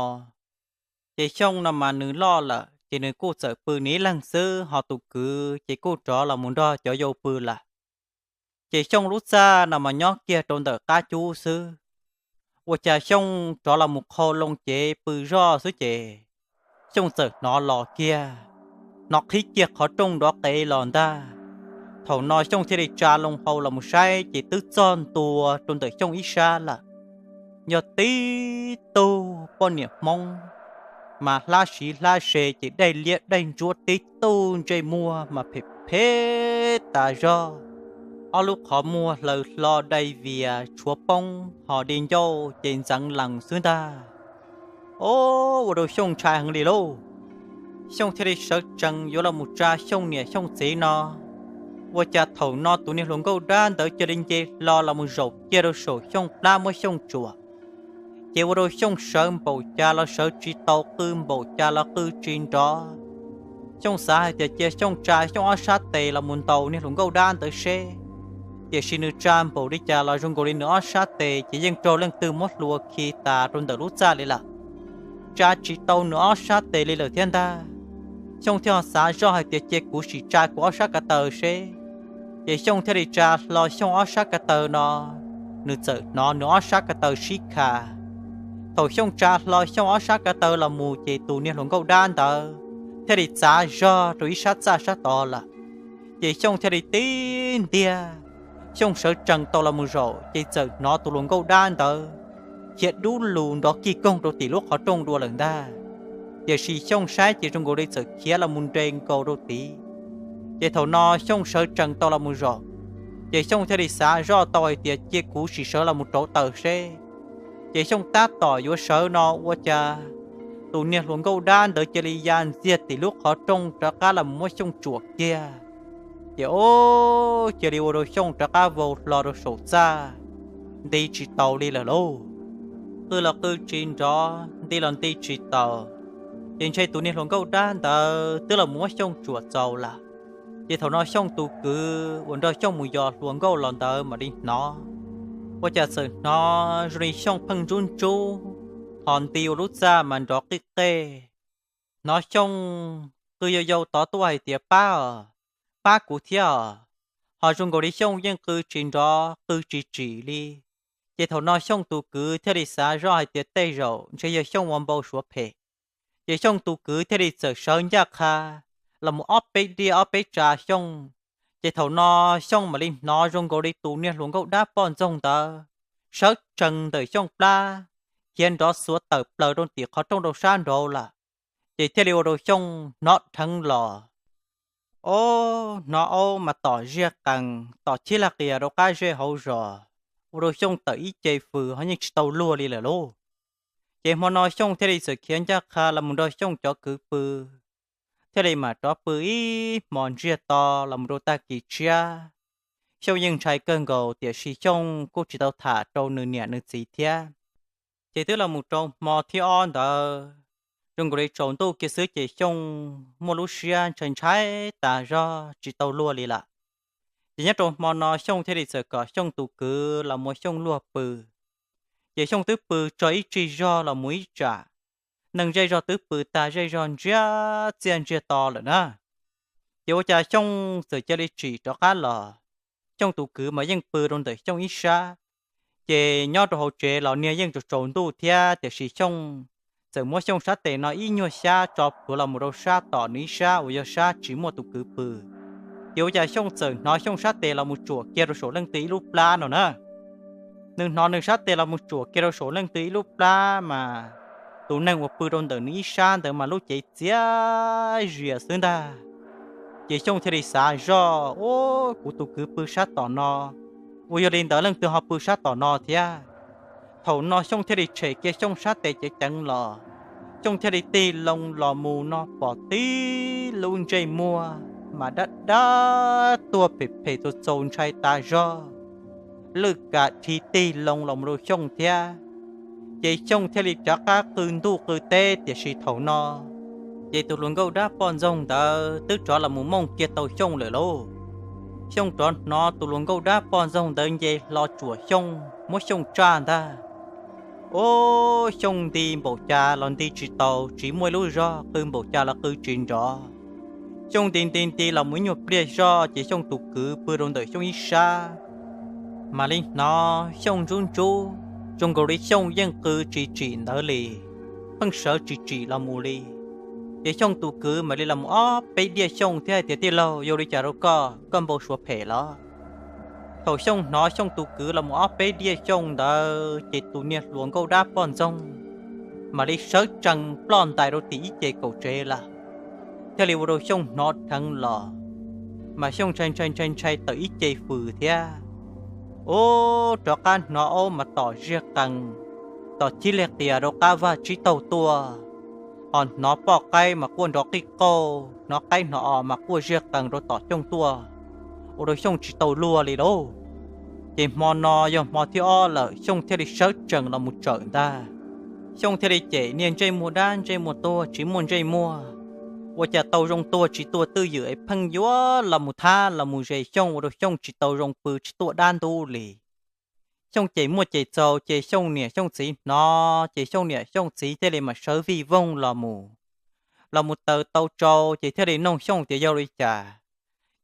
Ces Xyooj no mas nws loj lawm ces nws kuj txawm pw nws ib leeg xwb, ho tus kwv ces kuj rov los mus nrog cov yau pw lawm. Ces Xyooj lub txaj no mas nyob kiag rau ntawm qab cub xwb. Ua cas Xyooj rov los mus qhau loo cev pw zoj xwb ces Xyooj txawm hnov los kiag, hnov qhib kiag qhov rooj nrov qev los ntag. Thaum no Xyooj thiaj li tsa loo hau los mus saib ces twb txog ntua rau ntawm Xyooj ib sab lawm. Yog tib tug poj niam Hmoob mas hlab siv hlab se ces daim liab daim ntsuab tib tug ntsej muag mas phem phem tas zog, ob lub qhov muag hlaws hlo dai vias tshuav poob ho di ncauj ces ntxeev lees xwb ntag. Ua rau Xyooj ntshai heev li lauj. Xyooj thiaj li sawv tsees yuav los mus tsa Xyooj niam Xyooj txiv no, ua cas thaum no tus niag hluas nkauj dab ntawd cia li nce hlo los mus zaum kiag rau saum Xyooj plab muab Xyooj tsuam. Ces ua rau Xyooj sawv npaum cas los sawv tsis tau, qw npaum cas los qw tsis nrov. Xyooj xav hais tias cia Xyooj tsa Xyooj ob sab tes los mus ntaus niag hluas nkauj dab ntawd seb, tiam sis nws tsa npaum li cas los zoo nkaus li nws ob sab tes ces yeej raug leej twg muab hlua khi tas rau ntawm lub txaj li lawm. Tsa tsis tau nws ob sab tes li lawm thiab ntag. Xyooj thiaj xav zoj hais tias cia kuv sim tsa kuv ob sab ko taw seb. Ces Xyooj thiaj li tsa hlo Xyooj ob sab ko taw no, nws txawm hnov nws ob sab ko taw sib kha. Thaum Xyooj tsa hlo Xyooj ob sab ko taw los mus ces tus niag hluas nkauj dab ntawd thiaj li txav zog rau ib sab txaj sab tod lawm. Ces Xyooj thiaj li tib ntiag, Xyooj sawv tsees tau los mus zaum ces txawm hnov tus hluas nkauj dab ntawd khiav dub lug nrov kig koog rau tim lub qhov rooj dua lawm ntag. Tiam sis Xyooj saib ces zoo nkaus li txawm khiav los mus nres nkaus rau tid. Ces thaum no Xyooj sawv tsees tau los mus zaum, ces Xyooj thiaj li xav zoj tau hais tias cia kuv sim sawv los mus rauv taws seb. Ces Xyooj tab tom yuav sawv no ua cas tus niag hluas nkauj dab ntawd cia li ya ntxiag tim lub qhov rooj rov qab los muab Xyooj tsuam kiag. Ces o, cia li ua rau Xyooj rov qab vau hlo rau saum txaj, nti tsis taus li lawm lauj. Qw los qw tsis nrov, nti los nti tsis taus. Ces ntshe tus niag hluas nkauj dab ntawd twb los muab Xyooj tsuam txaus lawm. Ces thaum no Xyooj tus kwv uas nrog Xyooj mus yos hluas nkauj los ntawd mam li hnov, ua cas txawm hnov zoo li Xyooj pheej ntsub ntsub, ho nti ua lub txaj mas nrov qij qej. Hnov Xyooj qw yau yau tod tuaj hais tias, Pab os, pab kuv thiab os. Ho zoo nkaus li Xyooj yeej qw tsis nrov qw tsis tsim li. Ces thaum no Xyooj tus kwv thiaj li xav zoj hais tias tej zaum ntshe yog Xyooj ua npau suav phem. Ces Xyooj tus kwv thiaj li txawm sawv ncaj qha los mus ob peb diaj ob peb tsa Xyooj. Ces thaum no Xyooj mam li hnov zoo nkaus li tus niag hluas nkauj dab poj ntxoog ntawd sawv tsees ntawm Xyooj plab, khiav nrov xuav tawm plaws rau tim qhov rooj rau sab nraud lawm. Ces thiaj li ua rau Xyooj hnov dheev los, o, hnov aub mas tom ziaj qees tom chib lag qias rau qab zej hauv zos, ua rau Xyooj tawm ib ce fws ho yeej tsis tau luag li lawm lauj. Ces hmo no Xyooj thiaj li txawm khiav ncaj qha los mus nrog Xyooj cov kwv pw, thiaj li mam rov pw ib hmos ntsiag to los mus rau tag kis tshiab. Xyooj yeej ntshai kawg nkaus tiam sis Xyooj kuj tsis tau tham rau nws niam nws txiv thiab. Ces twb los mus rau hmo thib ob ntawd, zoo nkaus li tsaus ntuj kiag xwb ces Xyooj muaj lub siab ntshai ntshai tas zog tsis tau luag li lawm. Ces nyob rau hmo no Xyooj thiaj li txawm kom Xyooj tus kwv los muab Xyooj luag pw. Ces Xyooj twb pw tso ib tsig zog los mus ib tsam, neeg zej zog twb pw tag zej zog ntsiag txiaj ntsiag to lawm na. Ces ua cas Xyooj txawm cia li tsim rov qab los, Xyooj tus kwv mas yeej pw rau ntawm Xyooj ib sab. Ces nyob rau hauv tsev los niag yeej tsaus tsaus ntuj thiab, tiam sis Xyooj txawm muab Xyooj sab tes no ib nyuag xyab tso plhuav los mus rau sab tom nws ib sab uas yog sab tsis muaj tus kwv pw. Ces ua cas Xyooj txawm hnov Xyooj sab tes los mus tsuam kiag rau saum leej twg ib lub plab no na. Nws hnov nws sab tes los mus tsuam kiag rau saum leej twg ib lub plab mas tus neeg uas pw rau ntawm nws ib sab ntawd mas lub cev txias zias xwb ntag. Ces Xyooj thiaj li xav zoj, Ub, kuv tus kwv pw sab tom no, uas yog li ntawd leej twg ho pw sab tom no thiab? Thaum no Xyooj thiaj li tshem kiag Xyooj sab tes ceev ceev los, Xyooj thiaj li tig loo los mus no pom tib lub ntsej muag mas dab dab tuag phem phem txaus txaus ntshai tas zog, lwj kam rhi tig loo los mus rau Xyooj thiab. Ces Xyooj thiaj li rov qab qw ntuj qw teb, tiam sis thaum no ces tus hluas nkauj dab poj ntxoog ntawd twb rov los mus mooj kiag tau Xyooj lawm lauj. Xyooj rov hnov tus hluas nkauj dab poj ntxoog ntawd nce hlo tsuam Xyooj muab Xyooj tsaj ntag. Ub, Xyooj nti npaum cas los nti tsis tau, tsis muaj ib lub zog, qw npaum cas los qw tsis nrov. Xyooj nti nti nti los mus ib nyuag pliag zoj ces Xyooj tus kwv pw rau ntawm Xyooj ib sab mam li hnov Xyooj ntsub ntsub, zoo nkaus li Xyooj yeej qw tsis tsim ntawd li, pheej sawv tsis tsim los mus li. Ces Xyooj tus kwv mam li los mus ob peb diaj Xyooj thiab hais tias, Tij laug, yog li cas rau koj, koj npau suav phem los? Thaum Xyooj hnov Xyooj tus kwv los mus ob peb diaj Xyooj ntawd ces tus niag hluas nkauj dab poj ntxoog mam li sawv tsees ploj ntais rau tim ib ce kaum tsev lawm, thiaj li ua rau Xyooj hnov dheev los. Mas Xyooj ntshai ntshai ntshai ntshai tawm ib ce fws thiab. Ub, rov qab hnov aub mas tom ziag qees, tom chib lig qias rau qab vaj tsib taug tuaj, ho hnov poj qaib mas quaj nrov qij qauj, hnov qaib hnov os mas quaj ziag qees rau tom Xyooj tuaj, ua rau Xyooj tsis tau luag li lauj. Ces hmo no yog hmo thib ob lawm, Xyooj thiaj li sawv tsees los mus tsawm ntag. Xyooj thiaj li cem niag ntsej muag dab ntsej muag tuag tsis muaj ntsej muag, ua cas tau zoo tuag tsis tuag twj ywm es pheej yuav los mus thab los mus zes Xyooj, ua rau Xyooj tsis tau zoo pw tsis tuaj dab ntub li. Xyooj cem muaj cem txaus ces Xyooj niam Xyooj txiv hnov ces Xyooj niam Xyooj txiv thiaj li mam sawv vij voog los mus, los mus taws tau tsau ces thiaj li noog Xyooj tias yog li cas.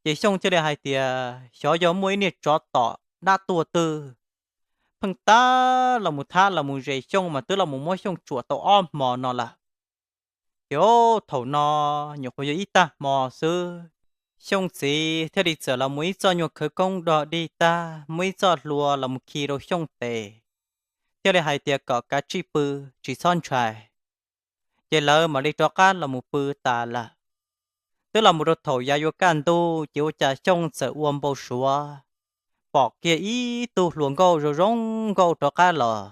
Ces Xyooj thiaj li hais tias xyov yog muaj ib niag tsov tom dab tuag twg pheej tab los mus thab los mus zes Xyooj mas twb los mus muab Xyooj tsuam tau ob hmo no lawm. Ces thaum no nyuam qhuav yog ib tag hmo xwb, Xyooj txiv thiaj li txawm los mus ib txoj nyuag khawv koob dog dig tag, muab ib txoj hlua los mus khi rau Xyooj tes, thiaj li hais tias kom kav tsij pw, tsis txhob ntshai. Ces lawv mam li rov qab los mus pw tas lawm. Twb los mus rau thaum yav yuav kaj ntug ces ua cas Xyooj txawm ua npau suav pom kiag ib tug hluas nkauj zoo zoo nkauj rov qab los.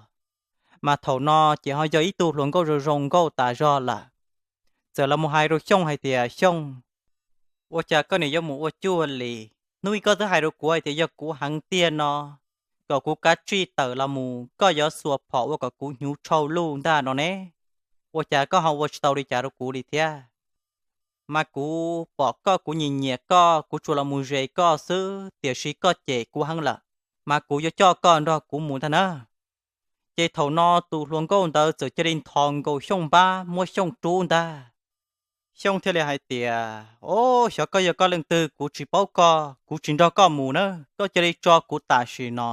Mas thaum no ces ho yog ib tug hluas nkauj zoo zoo nkauj tas zog lawm. Txawm los mus hais rau Xyooj hais tias, Xyooj, ua cas koj niam yuav mus ua cuag li? Hnub ib koj twb hais rau kuv hais tias yog kuv heev tiag no, kom kuv kav tsij tawm los mus, koj yuav xuas phom ua kom kuv hnyuv tshau luj ntag no ne. Ua cas koj ho ua tsis tau li cas rau kuv li thiab? Mas kuv pom koj kuv nyiam nyiam koj, kuv tsuas los mus zes koj xwb, tiam sis koj cem kuv heev lawm, mas kuv yuav coj koj nrog kuv mus ntag na. Ces thaum no tus hluas nkauj ntawd txawm cia li nthos nkaus Xyooj npab muab Xyooj rub ntag. Xyooj thiaj li hais tias, O, xyov koj yog koj leej twg kuv tsis paub koj, kuv tsis nrog koj mus na, koj cia li tso kuv tam sim no.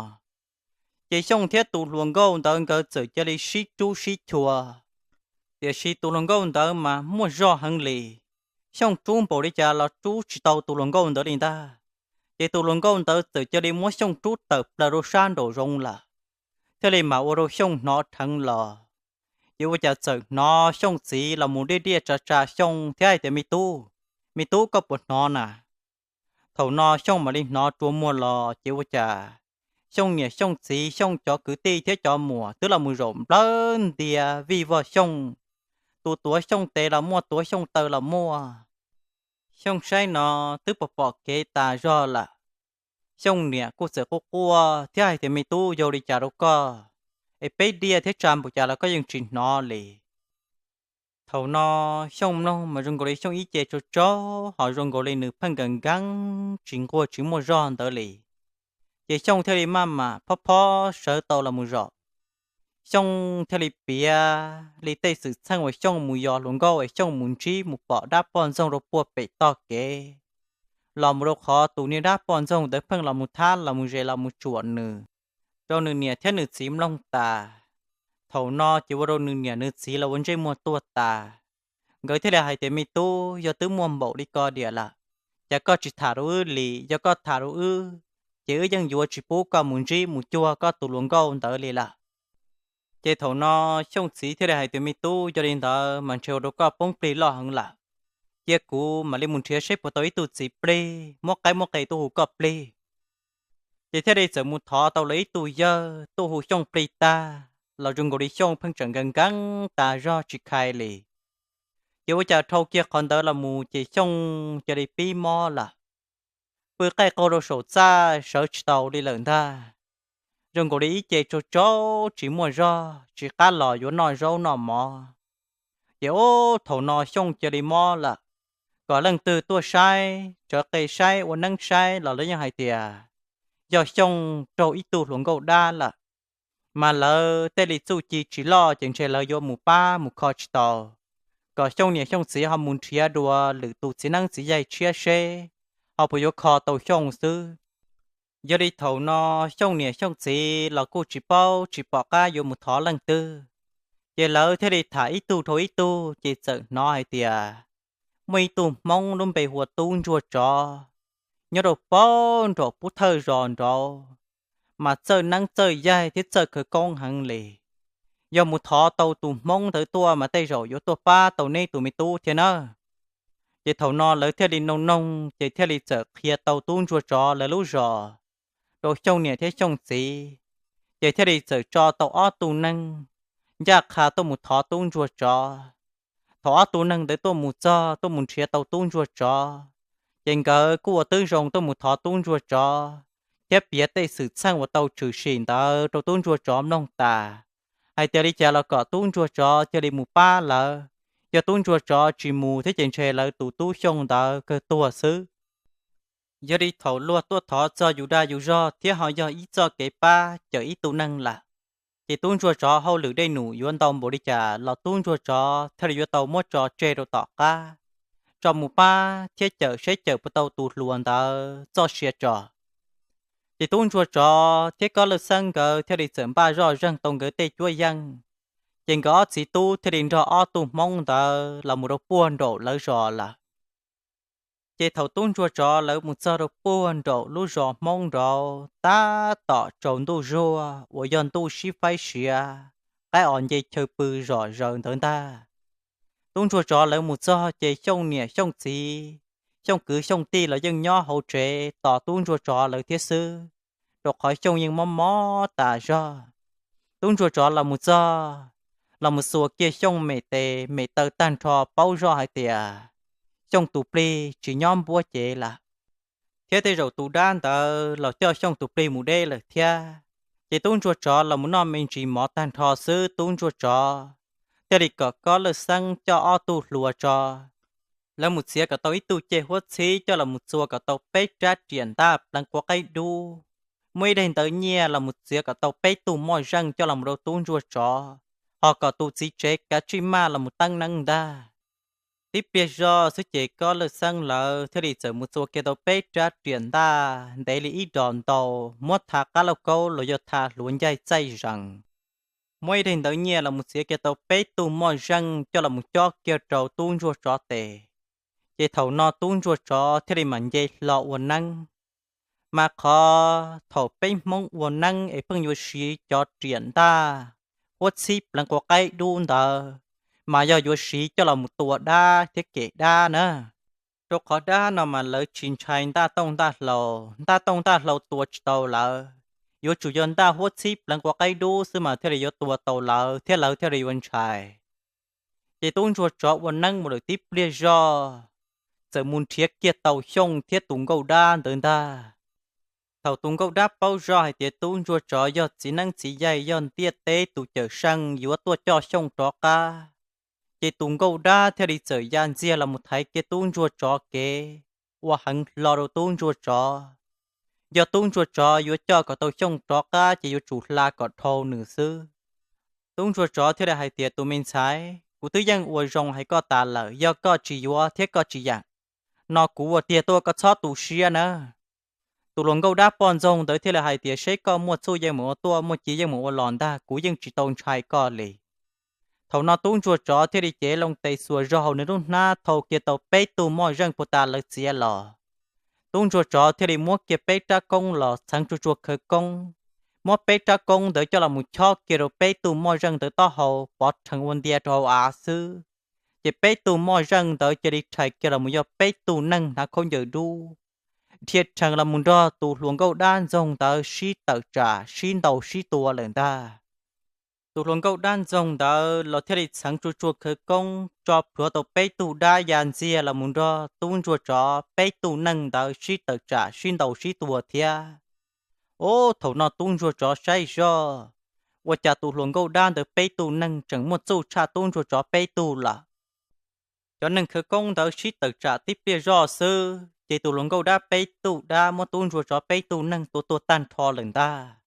Ces Xyooj thiab tus hluas nkauj ntawd nkawd txawm cia li sib rub sib chua. Tiam sis tus hluas nkauj ntawd mas muaj zog heev li, Xyooj rub npaum li cas los rub tsis tau tus hluas nkauj ntawd li ntag. Ces tus hluas nkauj ntawd txawm cia li muab Xyooj rub tawm plaws rau sab nraum zoov lawm, thiaj li mam ua rau Xyooj hnov dheev los. Ces ua cas txawm hnov Xyooj txiv los mus diaj diaj tsa tsa Xyooj thiab hais tias, Me tub, me tub, koj puas hnov na? Thaum no Xyooj mam li hnov rua muag los ces ua cas Xyooj niam Xyooj txiv Xyooj cov kwv tij thiab cov muam twb los mus zaum nplawg ntias vij vog Xyooj, tus tuav Xyooj tes los muaj, tuav Xyooj taw los muaj. Xyooj saib no twb pom pom kev tas zog lawm. Xyooj niam kuj txawm quaj quaj thiab hais tias, Me tub, yog li cas rau koj es peb diaj thiab tsa npaum cas los koj yeej tsis hnov li? Thaum no Xyooj mloog mas zoo nkaus li Xyooj ib ce tsaug tsaug, ho zoo nkaus li nws pheej nkees nkees tsis nquag tsis muaj zog ntawd li. Ces Xyooj thiaj li maj mam phob phob sawv tau los mus zaum. Xyooj thiaj li piav li tej xwm txheej uas Xyooj mus yos hluas nkauj es Xyooj mus ntsib mus pom dab poj ntxoog rau puag pem tog kev. los mus rau qhov tus niag dab poj ntxoog ntawd pheej los mus thab los mus zes los mus tsuam nws, rau nws niam thiab nws txiv mloog tas. Thaum no ces ua rau nws niam nws txiv los ua ntsej muag tuag tas. Nkawd thiaj li hais tias, Me tub, yog twb muaj npaum li ko diam lawm, cas koj tsis tham rau wb li? Yog koj tham rau wb, ces wb yeej yuav tsis pub koj mus ntsib mus cuag koj tus hluas nkauj ntawd li lawm. Ces thaum no Xyooj txiv thiaj li hais tias, Me tub, yog li ntawd mas ntshe ua rau koj poob plig loj heev lawm. Cia kuv mam li mus nrhiav seb puas tau ib tug txiv plig muab qaib muab qe tuaj hu koj plig. Ces thiaj li txawm mus thov tau lawv ib tug yawg tuaj hu Xyooj plig tag los zoo nkaus li Xyooj pheej tseem nkees nkees tas zog tsis khai li. Ces ua cas dhau kiag qhov ntawd los mus ces Xyooj cia li pib mob lawm. Pw qaij qaug rau saum txaj sawv tsis tau li lawm ntag. Zoo nkaus li ib ce tsaug tsaug tsis muaj zog, tsis qab los yuav noj zaub noj mov. Ces ub, thaum no Xyooj cia li mob lawm. Kom leej twg tuaj saib, tsawv qe saib, ua neeb saib los lawv yeej hais tias yog Xyooj raug ib tug hluas nkauj dab lawm. Mas lawv tej li txuj ci tsis loj ces ntshe lawv yuav mus pab mus kho tsis tau, kom Xyooj niam Xyooj txiv ho mus nrhiav dua lwm tus txiv neeb txiv yaig tshiab seb ho puas yuav kho tau Xyooj xwb. Yog li thaum no Xyooj niam Xyooj txiv los kuj tsis paub tsis pom qab yuav mus thov leej twg, ces lawv thiaj li tham ib tug dhau ib tug ces txawm hnov hais tias muaj ib tug Hmoob lub npe hu ua Tub Ntsuag Tsov, nyob rau pab nraum pub thawj zos nraud, mas txawj neeb txawj yaig thiab txawj khawv koob heev li. Yog mus thov tau tus Hmoob ntawd tuaj mas tej zaum yuav tuaj pab tau neb tus me tub thiab nawb. Ces thaum no lawv thiaj li noog noog ces thiaj li txawm qhia tau Tub Ntsuag Tsov lawv lub zos rau Xyooj niam thiab Xyooj txiv, ces thiaj li txawm tso tau ob tug neeg ncaj qha tuaj mus thov Tub Ntsuag Tsov. Thaum ob tug neeg ntawd tuaj mus txog tuaj mus nrhiav tau Tub Ntsuag Tsov, ces nkawd kuj ua tib zoo tuaj mus thov Tub Ntsuag Tsov thiab piav tej xwm txheej uas tau tshwm sim ntawd rau Tub Ntsuag Tsov mloog tas, hais tias li cas los kom Tub Ntsuag Tsov cia li mus pab lawv. Yog Tub Ntsuag Tsov tsis mus thiab ces ntshe lawv tus tub Xyooj ntawd kawg tuag xwb. Yog li thaum luag tuaj thov txog yus dag yus zog thiab ho yog ib txoj kev pab cawm ib tug neeg lawm, ces Tub Ntsuag Tsov hauj lwm dej num yuav ntau npaum li cas los Tub Ntsuag Tsov thiaj li yuav tau muab tso tseg rau tom qab, tso mus pab thiab cawm seb cawm puas tau tus hluas ntawd txoj sia tso. Ces Tub Ntsuag Tsov thiab Kob Lawj Xeeb nkawd thiaj li txawm npaj zoj zeeg tau nkawd tej cuab yeej, ces nkawd ob txiv tub thiaj li nrog ob tug Hmoob ntawd los mus rau puag nraum lawv zos lawm. Ces thaum Tub Ntsuag Tsov lawv mus txog rau puag nraum lub zos Hmoob nraud tab tom tsaus ntuj zuag uas yog ntuj sib faib siav, qaib os nce chaw pw zom zaws ntawd ntag. Tub Ntsuag Tsov lawv mus txog ces Xyooj niam Xyooj txiv, Xyooj kwv Xyooj tij los yeej nyob hauv tsev tos Tub Ntsuag Tsov lawv thiab xwb, rau qhov Xyooj yeej mob mob tas zog. Tub Ntsuag Tsov los mus txog, los mus xuas kiag Xyooj mem tes mem taw tag nrho paub zoj hais tias Xyooj tus plig tsis nyob npuab cev lawm, thiab tej zaum tus dab ntawd los coj Xyooj tus plig mus deb lawm thiab. Ces Tub Ntsuag Tsov los mus noj me ntsis mov tag nrho xwb Tub Ntsuag Tsov thiaj li kom Kob Lawj Xeeb coj ob tug hluas tso, lawv mus txiav kom tau ib tug ceg huab txhib coj los mus txua kom tau peb rab riam ntaj pleev quav qaib dub, muaj ib daim ntawv nyiaj los mus txiav kom tau peb tug moj zeej coj los mus rau Tub Ntsuag Tsov, ho kom tus txiv tsev kav tsij maj los mus teeb neeb ntag. Tib pliag zog xwb ces Kob Lawj Xeeb lawv thiaj li txawm mus txua kiag tau peb rab riam ntaj ntev li ib dos ntau, muab tha qab lauj kaub los yog tha hluav ncaig txaij zees. Muaj ib daim ntawv nyiaj los mus txiav kiag tau peb tug moj zeej coj los mus cob kiag rau Tub Ntsuag Tsov tes. Ces thaum no Tub Ntsuag Tsov thiaj li mam nce hlo ua neeb. Mas qhov thaum peb Hmoob ua neeb es pheej yuav siv cov riam ntaj, huab txhib pleev quav qaib dub ntawd, mas yog yuav siv coj los mus tua dab thiab kem dab na. Rau qhov dab no mas lawv tsis ntshai ntaj tooj ntaj hlau, ntaj tooj ntaj hlau tua tsis tau lawv, yuav tsum yog ntaj huab txhib pleev quav qaib dub xwb mas thiaj li yuav tua tau lawv thiab lawv thiaj li yuav ntshai. Ces Tub Ntsuag Tsov ua neeb mus lawm tib pliag zog, txawm mus nrhiav kiag tau Xyooj thiab tus nkauj dab ntawd ntag. Thaum tus nkauj dab paub zoj hais tias Tub Ntsuag Tsov yog txiv neeb txiv yaig yog ntiaj teb tus cawm seej yuav tuaj coj Xyooj rov qab, ces tus nkauj dab thiaj li txawm ya ntxiag los mus thaiv kiag Tub Ntsuag Tsov kev, ua heev hlo rau Tub Ntsuag Tsov. Yog Tub Ntsuag Tsov yuav coj kom tau Xyooj rov qab ces yuav tsum hla kom dhau nws xwb. Tub Ntsuag Tsov thiaj li hais tias, Tus me ntxhais, kuv twb yeej ua zoo hais koj tas lawm, yog koj tsis yuav thiab koj tsis yeem, no kuv ua tiag tuaj, koj txhob tu siab na. Tus hluas nkauj dab poj ntxoog ntawd thiaj li hais tias, seb koj muaj txuj yeej meem ua tuaj, muaj ci yeej meem ua los ntag, kuv yeej tsis tau ntshai koj li. Thaum no tub ntsuag tsov thiaj li cev loo tes xuas zog hauv nws lub hnab, thau kiag tau peb tug moj zeej puag ta lawv txiav los. Tub ntsuag tsov thiaj li muab kiag peb rab koob los txheev tsuag tsuag khawv koob, muab peb rab koob ntawd coj los mus chob kiag rau peb tug moj zeej ntawd taub hau pov rhees ua ntia rau hauv av xwb. Ces peb tug moj zeej ntawd cia li rhais kiag los mus yog peb tug neeg hnav khaub ncaws dub, dhia rhees los mus nrog tus hluas nkauj dab ntxoog ntawd sib tawm tsam sib ntaus sib tua lawm ntag. Tus hluas nkauj dab ntxoog ntawd los thiaj li txheev tsuag tsuag khawv koob tso plhuav tau peb tug dab ya ntxiag los mus nrog tub ntsuag tsov peb tug neeg ntawd sib tawm tsam sib ntaus sib tua thiab. Ub, thaum no tub ntsuag tsov saib zoj, ua cas tus hluas nkauj dab ntawd peb tug neeg tseem muaj txuj tshaj tub ntsuag tsov peb tug lawm. Cov neeg khawv koob ntawd sib tawm tsam tib pliag zoj xwb ces tus hluas nkauj dab peb tug dab muab tub ntsuag tsov peb tug neeg tua tuag tag nrho lawm ntag.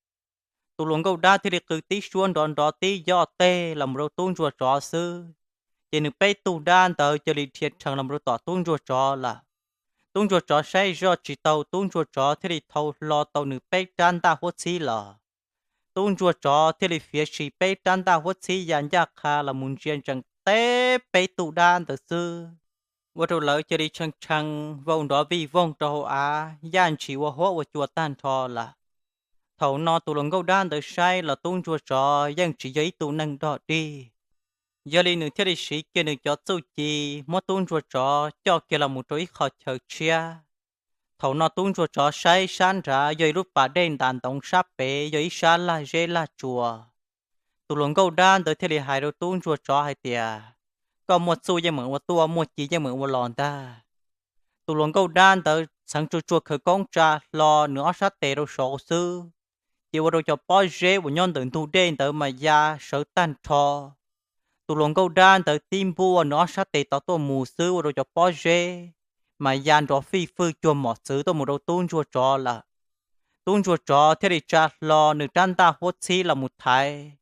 Tus hluas nkauj dab thiaj li qw tib suab nrov nrov tib yoj teg los mus rau tub ntsuag tsov xwb, ces nws peb tug dab ntawd cia li dhia rhees los mus rau tom tub ntsuag tsov lawm. Tub ntsuag tsov saib zoj tsis tau, tub ntsuag tsov thiaj li thau hlo tau nws peb rab ntaj huab txhib los. Tub ntsuag tsov thiaj li fiav sim peb rab ntaj huab txhib ya ncaj qha los mus ntsia ntsees teb peb tug dab ntawd xwb, ua rau lawv cia li tshee tshee vau nrov vij voog rau hauv av, yaj ntshis ua huab ua cua tag nrho lawm. Thaum no tus hluas nkauj dab ntawd saib los tub ntsuag tsov yeej tsis yog ib tug neeg dog dig, yog li nws thiaj li siv kiag nws cov txuj ci muab tub ntsuag tsov coj kiag los mus rau ib qho chaw tshiab. Thaum no tub ntsuag tsov saib sab nrad yog ib lub pas dej ntas ntoov, sab pem yog ib sab lag zeb lag tsua. Tus hluas nkauj dab ntawd thiaj li hais rau tub ntsuag tsov hais tias, koj muaj txuj yeej meem ua tuaj, muaj ci yeej meem ua los ntag. Tus hluas nkauj dab ntawd txheev tsuag tsuag khawv koob tsa hlo nws ob sab tes rau saud xwb, ces ua rau cov pob zeb uas nyob ntawm ntug dej ntawd mas ya sawv tag nrho. Tus hluas nkauj dab ntawd tib npuaj nws ob sab tes tod tuaj mus xwb ua rau cov pob zeb mas ya nrov fij fwj cuag mom txwv tuaj mus rau tub ntsuag tsov lawm. Tub ntsuag tsov thiaj li tsa hlo nws rab ntaj huab txhib los mus thaiv,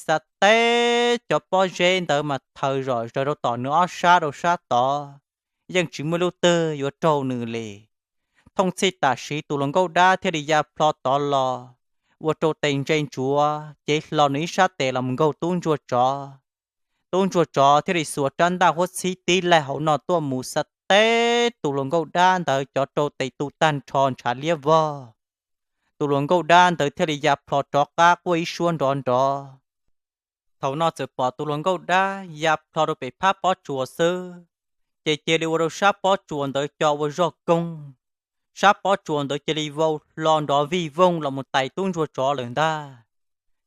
xav teb cov pob zeb ntawd mas thaws zom zaws rau tom nws ob sab rau sab tod, yeej tsis muaj lub twg yuav raug nws li. Thooj txhij tam sim tus hluas nkauj dab thiaj li ya plho tod los, ua rau tes ntse ntsuav cev hlo nws ib sab tes los mus nkaug tub ntsuag tsov. Tub ntsuag tsov thiaj li xuas rab ntaj huab txhib tib laig hauv no tuaj mus xav teb tus hluas nkauj dab ntawd cov rau tes tu tag nrho ntshav liab vog. Tus hluas nkauj dab ntawd thiaj li ya plho rov qab quaj ib suab nrov nrov. Thaum no txawm pom tus hluas nkauj dab ya plho rau pem phab pob tsuas xwb, ces cia li ua rau sab pob tsuas ntawd co ua zog koog. Sab pob tsuas ntawd cia li vau hlo nrov vij voog los mus tais tub ntsuag tsov lawm ntag.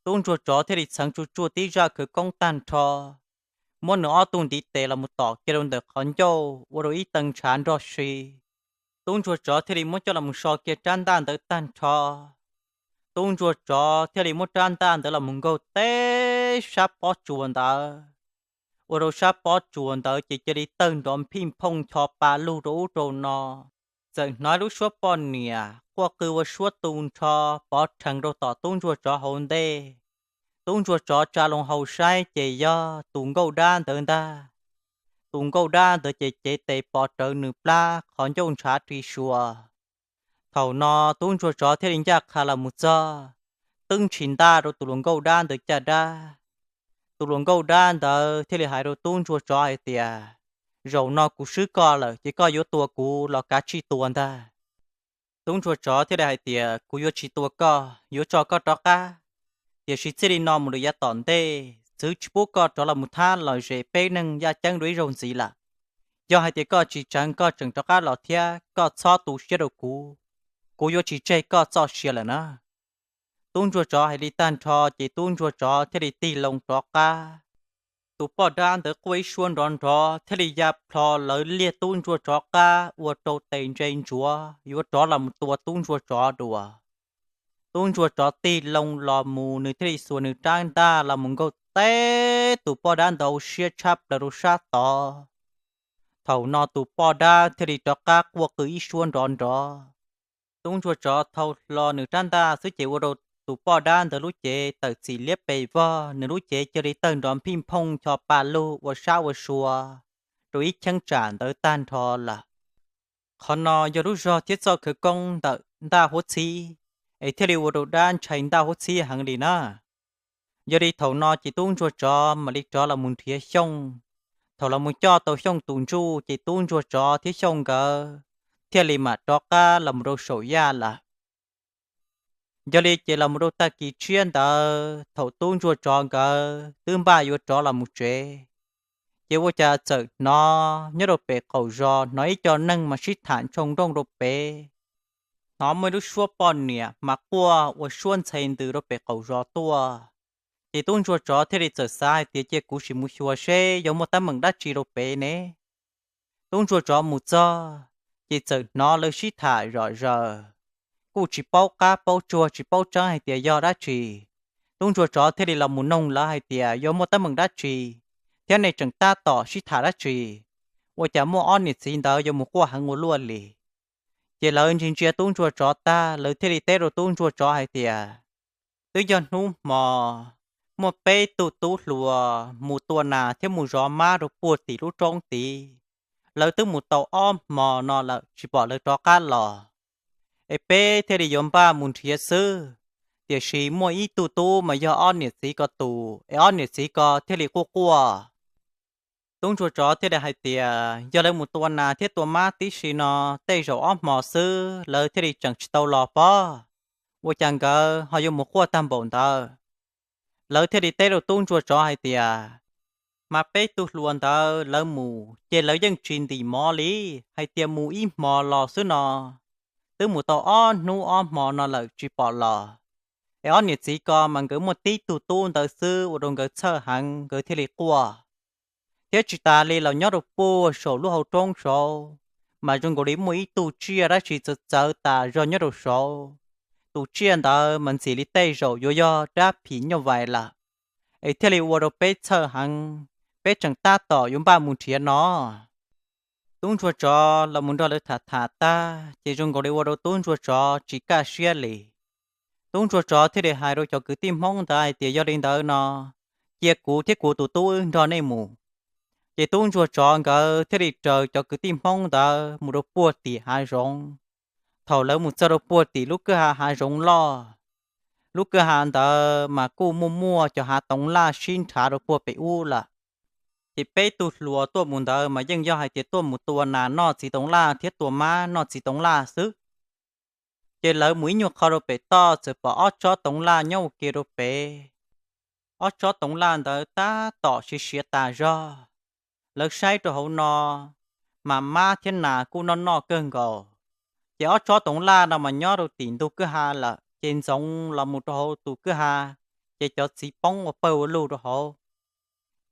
Tub ntsuag tsov thiaj li txheev tsuag tsuag tib zaj khawv koob tag nrho, muab nws ob tug ntiv tes los mus tom kiag rau ntawm qhov ncauj ua rau ib tee ntshav nrog si. Tub ntsuag tsov thiaj li muab coj los mus so kiag rab ntaj ntawd tag nrho. Tub ntsuag tsov thiaj li muab rab ntaj ntawd los mus nkaug teb sab pob tsuas ntawd, ua rau sab pob tsuas ntawd ces cia li tawg nrov phij phooj ncho pa lug rau ub rau no. Txawm hnov lub suab poj niam quaj qw ua suab tu nrho pov rhees rau tom tub ntsuag tsov hauv ntej. Tub ntsuag tsov tsa loo hau saib ces yog tus nkauj dab ntawd ntag. Tus nkauj dab ntawd ces cev tes pov rawv nws plab qhov ncauj ntshav ri sua. Thaum no tub ntsuag tsov thiaj li ncaj qha los mus txog, twb ntshis ntaj rau tus hluas nkauj dab ntawd caj dab. Tus hluas nkauj dab ntawd thiaj li hais rau tub ntsuag tsov hais tias, zaum no kuv swb koj lawm ces koj yuav tua kuv los kav tsij tua ntag. Tub ntsuag tsov thiaj li hais tias, kuv yuav tsis tua koj, yuav tso koj rov qab, tiam sis txij li no mus lawm yav tom ntej txwv tsis pub koj rov los mus thab los zem peb neeg yaj ceeb dua ib zaug ntxiv lawm. Yog hais tias koj tsis tseev, koj tseem rov qab los thiab, koj txhob tu siab rau kuv, kuv yuav tsis tseg koj txoj sia lawm na. Tub ntsuag tsov hais li tag nrho ces tub ntsuag tsov thiaj li tig loo rov qab. Tus poj dab ntawd quaj ib suab nrov nrov thiaj li ya plho lawv liag tub ntsuag tsov qab ua rau tes ntse ntsuav yuav rov los mus tua tub ntsuag tsov dua. Tub ntsuag tsov tig loo los mus nws thiaj li xuas nws rab ntaj los mus nkaug teb tus poj dab ntawd hauv siab tshab plaws rau sab tod. Thaum no tus poj dab thiaj li rov qab quaj qw ib suab nrov nrov. Tub ntsuag tsov thau hlo nws rab ntaj xwb ces ua rau tus poj dab ntawd lub cev tawm txim liab pes vog, nws lub cev cia li tawg nrov phij phooj ncho pa lug ua sab ua sua rau ib cheeb tsam ntawd tag nrho lawm. Qhov no yog lub zog thiab txoj khawv koob ntawm ntaj huab txhib, es thiaj li ua rau dab ntshai ntaj huab txhib heev li na. Yog li thaum no ces tub ntsuag tsov mam li rov los mus nrhiav Xyooj. Thaum los mus coj tau Xyooj tus ntsuj ces tub ntsuag tsov thiab Xyooj nkawd thiaj li mam rov qab los mus rau saum yaj lawm. Yog li ces los mus rau tag kis tshiab ntawd thaum tub ntsuag tsov nkawd twb npaj yuav rov los mus tsev, ces ua cas txawm hnov nyob rau pem qaum zos hnov ib co neeg mas sib tham ntshoo nrooj rau pem. Hnov muaj ib lub suab poj niam mas quaj ua suab ntxhe ntws rau pem qaum zos tuaj. Ces tub ntsuag tsov thiaj li txawm xav hais tias cia kuv sim mus xyuas seb yog muaj teeb meem dab tsi rau pem ne. Tub ntsuag tsov mus txog, ces txawm hnov lawv sib tham zom zaws, kuj tsis paub qab paub tsuag tsis paub tseeb hais tias yog dab tsi. Tub ntsuag tsov thiaj li los mus noog lawv hais tias yog muaj teeb meem dab tsi, thiab nej tseem tab tom sib tham dab tsi, ua cas muaj ob niam txiv ntawd yuav mus quaj heev ua luaj li. Ces lawv ntsia ntsia tub ntsuag tsov tag lawv thiaj li teb rau tub ntsuag tsov hais tias, twb yog hnub hmo muaj peb tug tub hluas mus tua nas thiab mus zov mab rau puag tim lub roob tid. Lawv twb mus tau ob hmo no lawm tsis pom lawv rov qab los, es peb thiaj li yuav npaj mus nrhiav xwb. Tiam sis muaj ib tug tub mas yog ob niam txiv ko tus, es ob niam txiv ko thiaj li quaj quaj. Tub ntsuag tsov thiaj li hais tias yog lawv mus tua nas thiab tua mab tib si no tej zaum ob hmo xwb lawv thiaj li tseem tsis tau los pob, ua cas nkawd ho yuav mus quaj tag npaum ntawd. Lawv thiaj li teb rau tub ntsuag tsov hais tias, mas peb tug hluas ntawd lawv mus ces lawv yeej tsis ntim mov li, hais tias mus ib hmo los xwb no, twb mus tau ob hnub ob hmo no lawm tsis pom los. Es ob niam txiv ko mas nkawd muaj tib tug tub ntawd xwb ua rau nkawd txhawj heev nkawd thiaj li quaj. Thiab tsis tas li los nyob rau puag saum lub hauv roob saud, mas zoo nkaus li muaj ib tug tsiaj dab tsi txawv txawv tas zog nyob rau saud. Tus tsiaj ntawd mas ntxim li tej zaum yuav yog dab phim nyuj vais lawm, es thiaj li ua rau peb txhawj heev, peb tseem tab tom yuav npaj mus nrhiav no. Tub ntsuag tsov los mus nrog lawv tham tham tag ces zoo nkaus li ua rau tub ntsuag tsov tsis kaj siab li. Tub ntsuag tsov thiaj li hais rau cov kwv tij Hmoob ntawd hais tias yog li ntawd no, cia kuv thiab kuv tus tub wb nrog nej mus. Ces tub ntsuag tsov nkawd thiaj li raws cov kwv tij Hmoob ntawd mus rau puag tim hav zoov. Thaum lawv mus txog rau puag tim lub kwj ha hav zoov loj, lub kwj ha ntawd mas kuj muaj muaj cov hav toov laj sib nrhav rau puag pem ub lawm. Ces peb tug hluas tuaj mus ntawd mas yeej yog hais tias tuaj mus tua nas noj txiv toov laj thiab tua mab noj txiv toov laj xwb. Ces lawv mus ib nyuag qho rau pem toj txawm pom ob tsob toov laj nyob ua ke rau pem. Ob tsob toov laj ntawd tab tom siav siav tas zog. Lawv saib rau hauv no, mas mab thiab nas kuj noj noj kawg nkaus. Ces ob tsob toov laj no mas nyob rau tim ntug kwj ha lawm ces ntxoov los mus rau hauv tus kwj ha, ces cov txiv poob ua pawg ua lug rau hauv.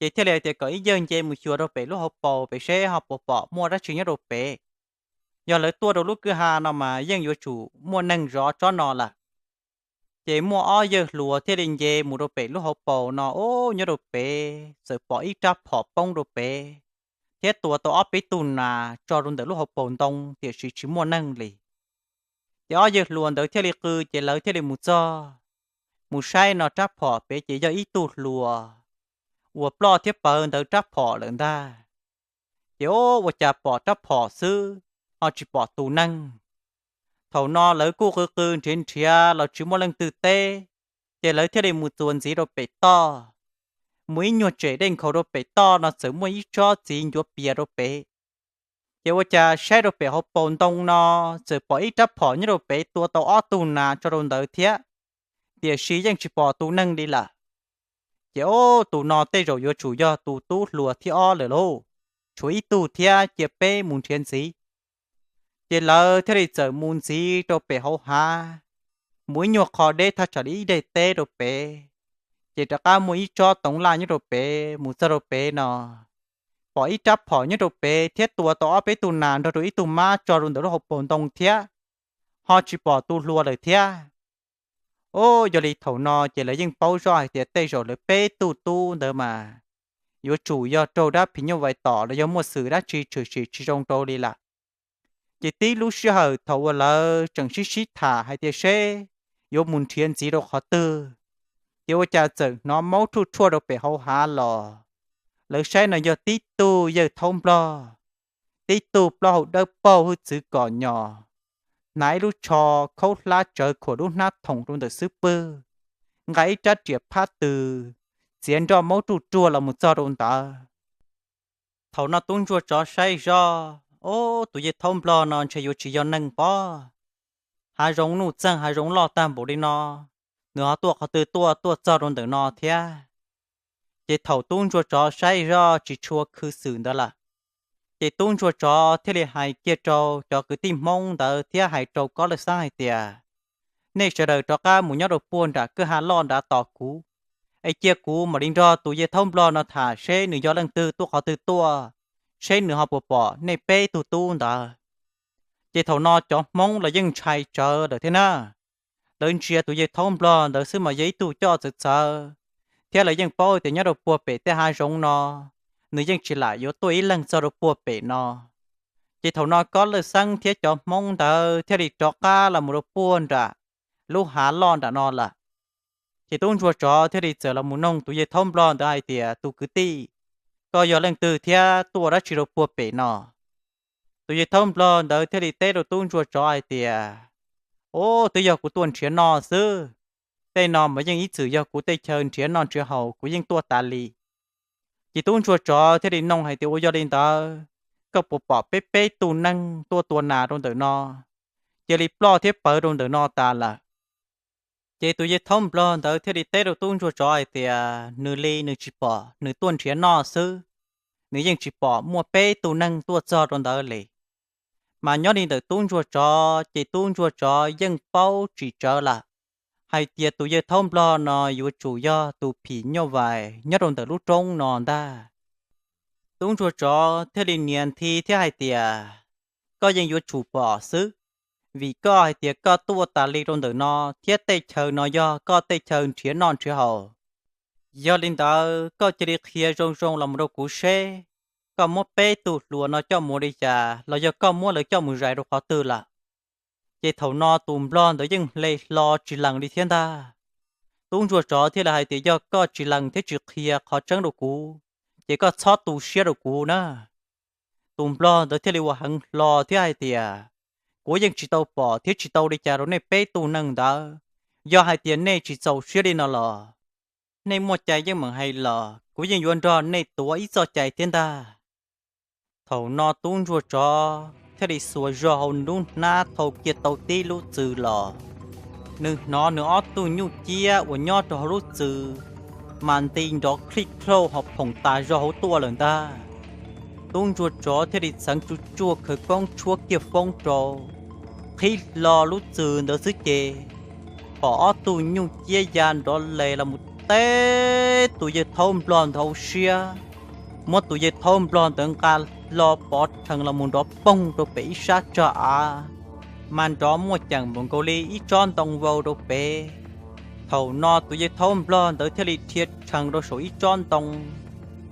Ces thiaj li hais tias kom ib yawg nce mus xyuas rau pem lub hauv paus pem seb ho puas pom muaj dab tsi nyob rau pem. Yog lawv tuaj rau lub kwj ha no mas yeej yuav tsum muaj neeg zov tsob no lawm. Ces muaj ob yawg hluas thiaj li nce mus rau pem lub hauv paus no, ub, nyob rau pem txawm pom ib rab phom poob rau pem, thiab tua tau ob peb tug nas tso rau ntawm lub hauv paus ntoo tiam sis tsis muaj neeg li. Ces ob yawg hluas ntawd thiaj li qw ces lawv thiaj li mus txog, mus saib no rab phom pem ces yog ib tug hluas uas ploj thiab pawv ntawd rab phom lawm ntag. Ces ub, ua cas pom rab phom xwb, ho tsis pom tus neeg. Thaum no lawv kuj qw qw nrhiav nrhiav los tsis muaj leej twg teb, ces lawv thiaj li mus txuas ntxiv rau pem toj. Mus ib nyuag tsem dej nkhaus rau pem toj no txawm muaj ib tsob txiv ncuav pias rau pem. Ces ua cas saib rau pem hauv paus ntoo no txawm pom ib rab phom nyob rau pem tua tau ob tug nas tso rau ntawd thiab, tiam sis yeej tsis pom tus neeg li lawm. Ces ub, tus no tej zaum yuav tsum yog tus tub hluas thib ob lawm lauj, tshuav ib tug thiab, cia peb mus nrhiav ntxiv. Ces lawv thiaj li txawm mus ntxiv rau pem hauv hav, mus ib nyuag qho deb thaj tsam li ib daim teb rau pem. Ces rov qab muaj ib tsob toov laj nyob rau pem, mus txog rau pem no pom ib rab phom nyob rau pem thiab tua tau ob peb tug nas nrog rau ib tug mab tso rau ntawm lub hauv paus ntoo thiab, ho tsis pom tus hluas lawm thiab. Ub, yog li thaum no ces lawv yeej paub zoj hais tias tej zaum lawv peb tug tub ntawd mas yuav tsum yog raug dab phim nyuj vais tom los yog muaj xwm dab tsi tshwm sim tsis zoo rau li lawm. Ces tib lub sij hawm thaum uas lawv tseem sib sib tham hais tias seb yuav mus nrhiav ntxiv rau qhov twg, ces ua cas txawm hnov maub rhuaj rhuaj rau pem hauv hav los. Lawv saib no yog tib tug yawg thaub nplog, tib tug plaub hau dawb paug hwj txwv kom nyos, hnav ib lub tsho khaub hlab tsawv khuam lub hnab thoom rau ntawm xub pwg, nqa ib rab riam phab tw, txiav nroj maub ruj ruag los mus txog rau ntawd. Thaum no tub ntsuag tsov saib zoj, Ob, tus yawg thaub nplog no ntshe yuav tsis yog neeg pob. Hav zoov nuj txeeg hav zoov loj tag npaum li no, nws ho tuaj qhov twg tuaj tuaj txog rau ntawm no thiab? Ces thaum tub ntsuag tsov saib zoj tsis tshua khwv xwm ntawd lawm, ces tub ntsuag tsov thiaj li hais kiag rau cov kwv tij Hmoob ntawd thiab hais rau Kob Lawj Xeeb hais tias, Nej sawv daws rov qab mus nyob rau puag nram kwj ha loj nrad tos kuv, es cia kuv mam li nrog tus yawg thaub nplog no tham seb nws yog leej twg tuaj qhov twg tuaj, seb nws ho puas pom nej peb tug tub ntawd. Ces thaum no cov Hmoob los yeej ntshai tsawv lawm thiab na. Lawv ntsia tus yawg thaub nplog ntawd xwb mas yog ib tug coj txawv txawv, thiab lawv yeej paub tias nyob rau puag pem tej hav zoov no, nws yeej tsis lam yuav tuaj ib leeg txog rau puag pem no. Ces thaum no Kob Lawj Xeeb thiab cov Hmoob ntawd thiaj li rov qab los mus rau puag nram lub hav loj nram no lawm. Ces tub ntsuag tsov thiaj li txawm los mus noog tus yawg thaub nplog ntawd hais tias, Tus kwv tij, koj yog leej twg thiab tuaj dab tsi rau puag pem no? Tus yawg thaub nplog ntawd thiaj li teb rau tub ntsuag tsov hais tias, Ub, twb yog kuv tuaj nrhiav noj xwb. Tej no mas yeej ib txwm yog kuv tej chaw nrhiav noj nrhiav haus, kuv yeej tuaj tas li. Ces tub ntsuag tsov thiaj li nug hais tias, Ua yog li ntawd, koj puas pom peb peb tug neeg tuaj tua nas rau ntawm no, cia li ploj thiab pawv rau ntawm no tas lawm? Ces tus yawg thaub nplog ntawd thiaj li teb rau tub ntsuag tsov hais tias, Nws li nws tsis pom, nws tuaj nrhiav noj xwb, nws yeej tsis pom muaj peb tug neeg tuaj txog rau ntawd li. Mas nyob li ntawm tub ntsuag tsov ces tub ntsuag tsov yeej paub tsis tsawv lawm hais tias tus yawg thaub nplog no yuav tsum yog tus phim nyuj vais nyob rau ntawm lub roob no ntag. Tub ntsuag tsov thiaj li nias nthi thiab hais tias, Koj yeej yuav tsum pom xwb, vim koj hais tias koj tuaj tas li rau ntawm no thiab tej chaw no yog koj tej chaw nrhiav noj nrhiav haus. Yog li ntawd koj cia li qhia zoo zoo los mus rau kuv seb, koj muab peb tug hluas no coj mus li cas los yog koj muab lawv coj mus zais rau qhov twg lawm? Ces thaum no tus nplog ntawd yeej hle hlo tsis lees li thiab ntag. Tub ntsuag tsov thiaj li hais tias, Yog koj tsis lees thiab tsis qhia qhov tseeb rau kuv, ces koj txhob tu siab rau kuv na. Tus nplog ntawd thiaj li ua heev hlo thiab hais tias, Kuv yeej tsis tau pom thiab tsis tau li cas rau nej peb tug neeg ntawd. Yog hais tias nej tsis txaus siab li no los, nej muaj cai yeej meem hais los kuv yeej yuav nrog nej tuav ib txoj cai thiab ntag. Thaum no tub ntsuag tsov thiaj li xuas zog hauv nws lub hnab thau kiag tau tib lub txwm los. Nws hnov nws ob tug nyuj ciab uas nyob rau hauv lub txwm mas nti nrov khlij khlauj ho phoom tas zog hauv tuaj lawm ntag. Tub ntsuag tsov thiaj li txheev tsuj tsuag khawv koob tshuab kiag foob rau, qhib hlo lub txwm ntawd xwb ces pom ob tug nyuj ciab ya nrov les los mus teb tus yawg thaub nplog ntawd hauv siab, muab tus yawg thaub nplog ntawd nqa hlo pov rhees los mus nrov poog rau pem ib sab tsag av, mas nrov muaj ceem npaum nkaus li ib tsob ntoo vau rau pem. Thaum no tus yawg thaub nplog ntawd thiaj li rhia rhees rau saum ib tsob ntoo.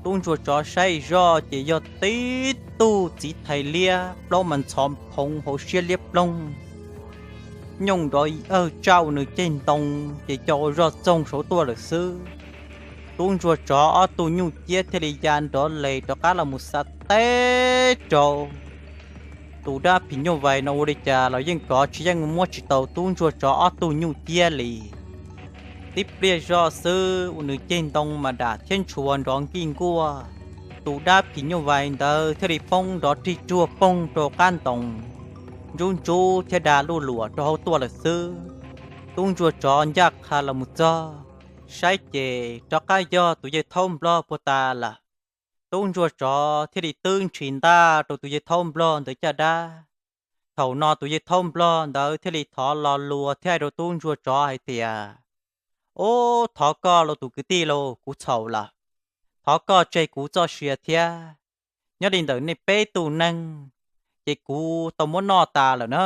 Tub ntsuag tsov saib zoj ces yog tib tug txiv thais liab plaub mas ntxhov phoov hauv siab liab ploog, nyooj nrov awg tsaj ua nws ceg ntoo ces co ua zog txoog saud tuaj lawm xwb. Tub ntsuag tsov ob tug nyuj ciab thiaj li ya nrov les rov qab los mus xa teb rau. Tus dab phim nyuj vais no ua li cas los yeej kov tsis yeej muab tsis tau tub ntsuag tsov ob tug nyuj ciab li. Tib pliag zoj xwb ua nws ceg ntoo mas dam thiab ntshua nrov nkij nkuaj. Tus dab phim nyuj vais ntawd thiaj li poob nrov rig ruag poog rau qab ntoo, ntsub ntsub thiab da luj luam rau hauv tuaj lawm xwb. Tub ntsuag tsov ncaj qha los mus txog, saib ces rov qab yog tus yawg thaub nplog puag ta lawm. Tub ntsuag tsov thiaj li twb ntshis ntaj rau tus yawg thaub nplog ntawd caj dab. Thaum no tus yawg thaub nplog ntawd thiaj li thov lo lus thiab hais rau tub ntsuag tsov hais tias, Ub, thov koj lauj tus kwv tij lauj, kuv txhaum lawm. Thov koj tseg kuv txoj sia thiab. Nyob li ntawm nej peb tug neeg, ces kuv tau muab noj tas lawm na.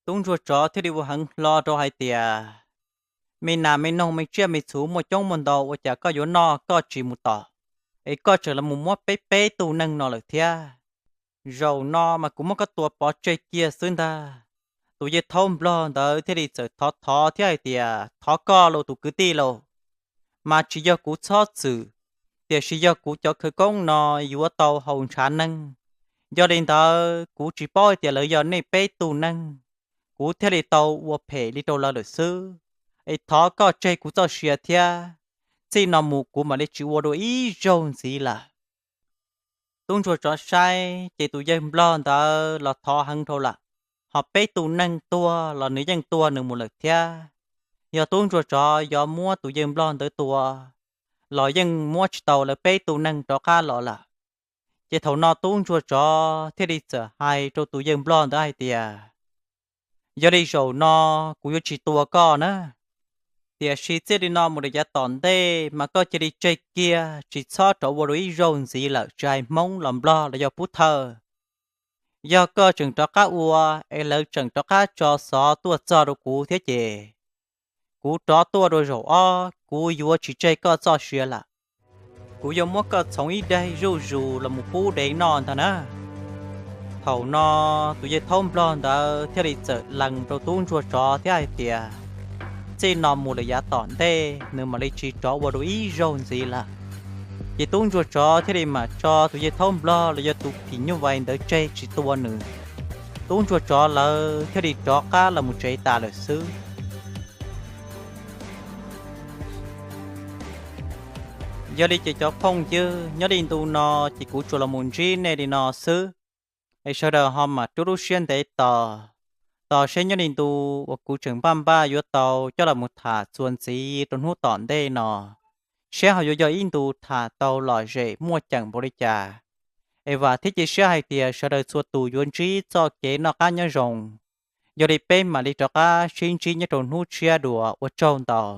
Tub ntsuag tsov thiaj li ua heev hlo rau hais tias, Me nas me noog me tsiaj me txhu muaj coob muaj ntau ua cas koj yuav noj koj tsis mus tom, es koj tseem los mus muab peb peb tug neeg no lawm thiab. Zaum no mas kuv muab koj tua pov tseg kiag xwb ntag. Tus yawg thaub nplog ntawd thiaj li txawm thov thov thiab hais tias, Thov koj lauj tus kwv tij lauj, mas tsis yog kuv txhob txwm, tiam sis yog kuv cov khawv koob no yuav tau haus ntshav neeg, Yog li ntawd kuv tsis paub hais tias lawv yog nej peb tug neeg, kuv thiaj li tau ua phem li rau lawv lawm xwb. Es thov koj tseg kuv txoj sia thiab, txij no mus kuv mam li tsis ua dua ib zaug ntxiv lawm. Tub ntsuag tsov saib ces tus yawg nplog ntawd los thov heev dhau lawm, ho peb tug neeg tuag los nws yeej tua nws mus lawm thiab. Yog tub ntsuag tsov yuav muab tus yawg nplog ntawd tua los yeej muab tsis tau lawv peb tug neeg rov qab los lawm. Ces thaum no tub ntsuag tsov thiaj li txawm hais rau tus yawg nplog ntawd hais tias, yog li zaum no kuv yuav tsis tua koj na, tiam sis txij li no mus rau yav tom ntej mas koj cia li tseg kiag, tsis txhob rov ua dua ib zaug ntxiv lawm, tsis hais hmoob los nplog los yog pub thawj. Yog koj tseem rov qab ua es lawv tseem rov qab tso xov tuaj txog rau kuv thiab ces kuv rov tuaj dua zaum ob kuv yuav tsis tseg koj txoj sia lawm. Kuv yuav muab koj txhoov ib daig zuj zus los mus pub dev noj ntag na. Thaum no tus yawg thaub nplog ntawd thiaj li txawm lees rau tub ntsuag tsov thiab hais tias, txij no mus lawm yav tom ntej nws mam li tsis rov ua dua ib zaug ntxiv lawm. Ces tub ntsuag tsov thiaj li mam tso tus yawg thaub nplog los yog tus phim nyuj vais ntawd tseg tsis tua nws. Tub ntsuag tsov lawv thiaj li rov qab los mus tsev tas lawm xwb. Yog li ces cov phooj ywg, nyob li ntu no ces kuv tsuas los mus ntsib nej li no xwb, es sawv daws ho mam rub lub siab ntev tos, tos seb nyob li ntu uas kuv tseem npaj npaj yuav tau coj los mus tham txuas ntxiv rau hnub tom ntej no, seb ho yuav yog ib ntu tham tau lom zem muaj ceem npaum li cas. Es vam thiab cia siab hais tias sawv daws txhua tus yuav ntsib txoj kev noj qab nyob zoo. Yog li peb mam li rov qab sib ntsib nyob rau hnub tshiab dua, ua tsaug ntau.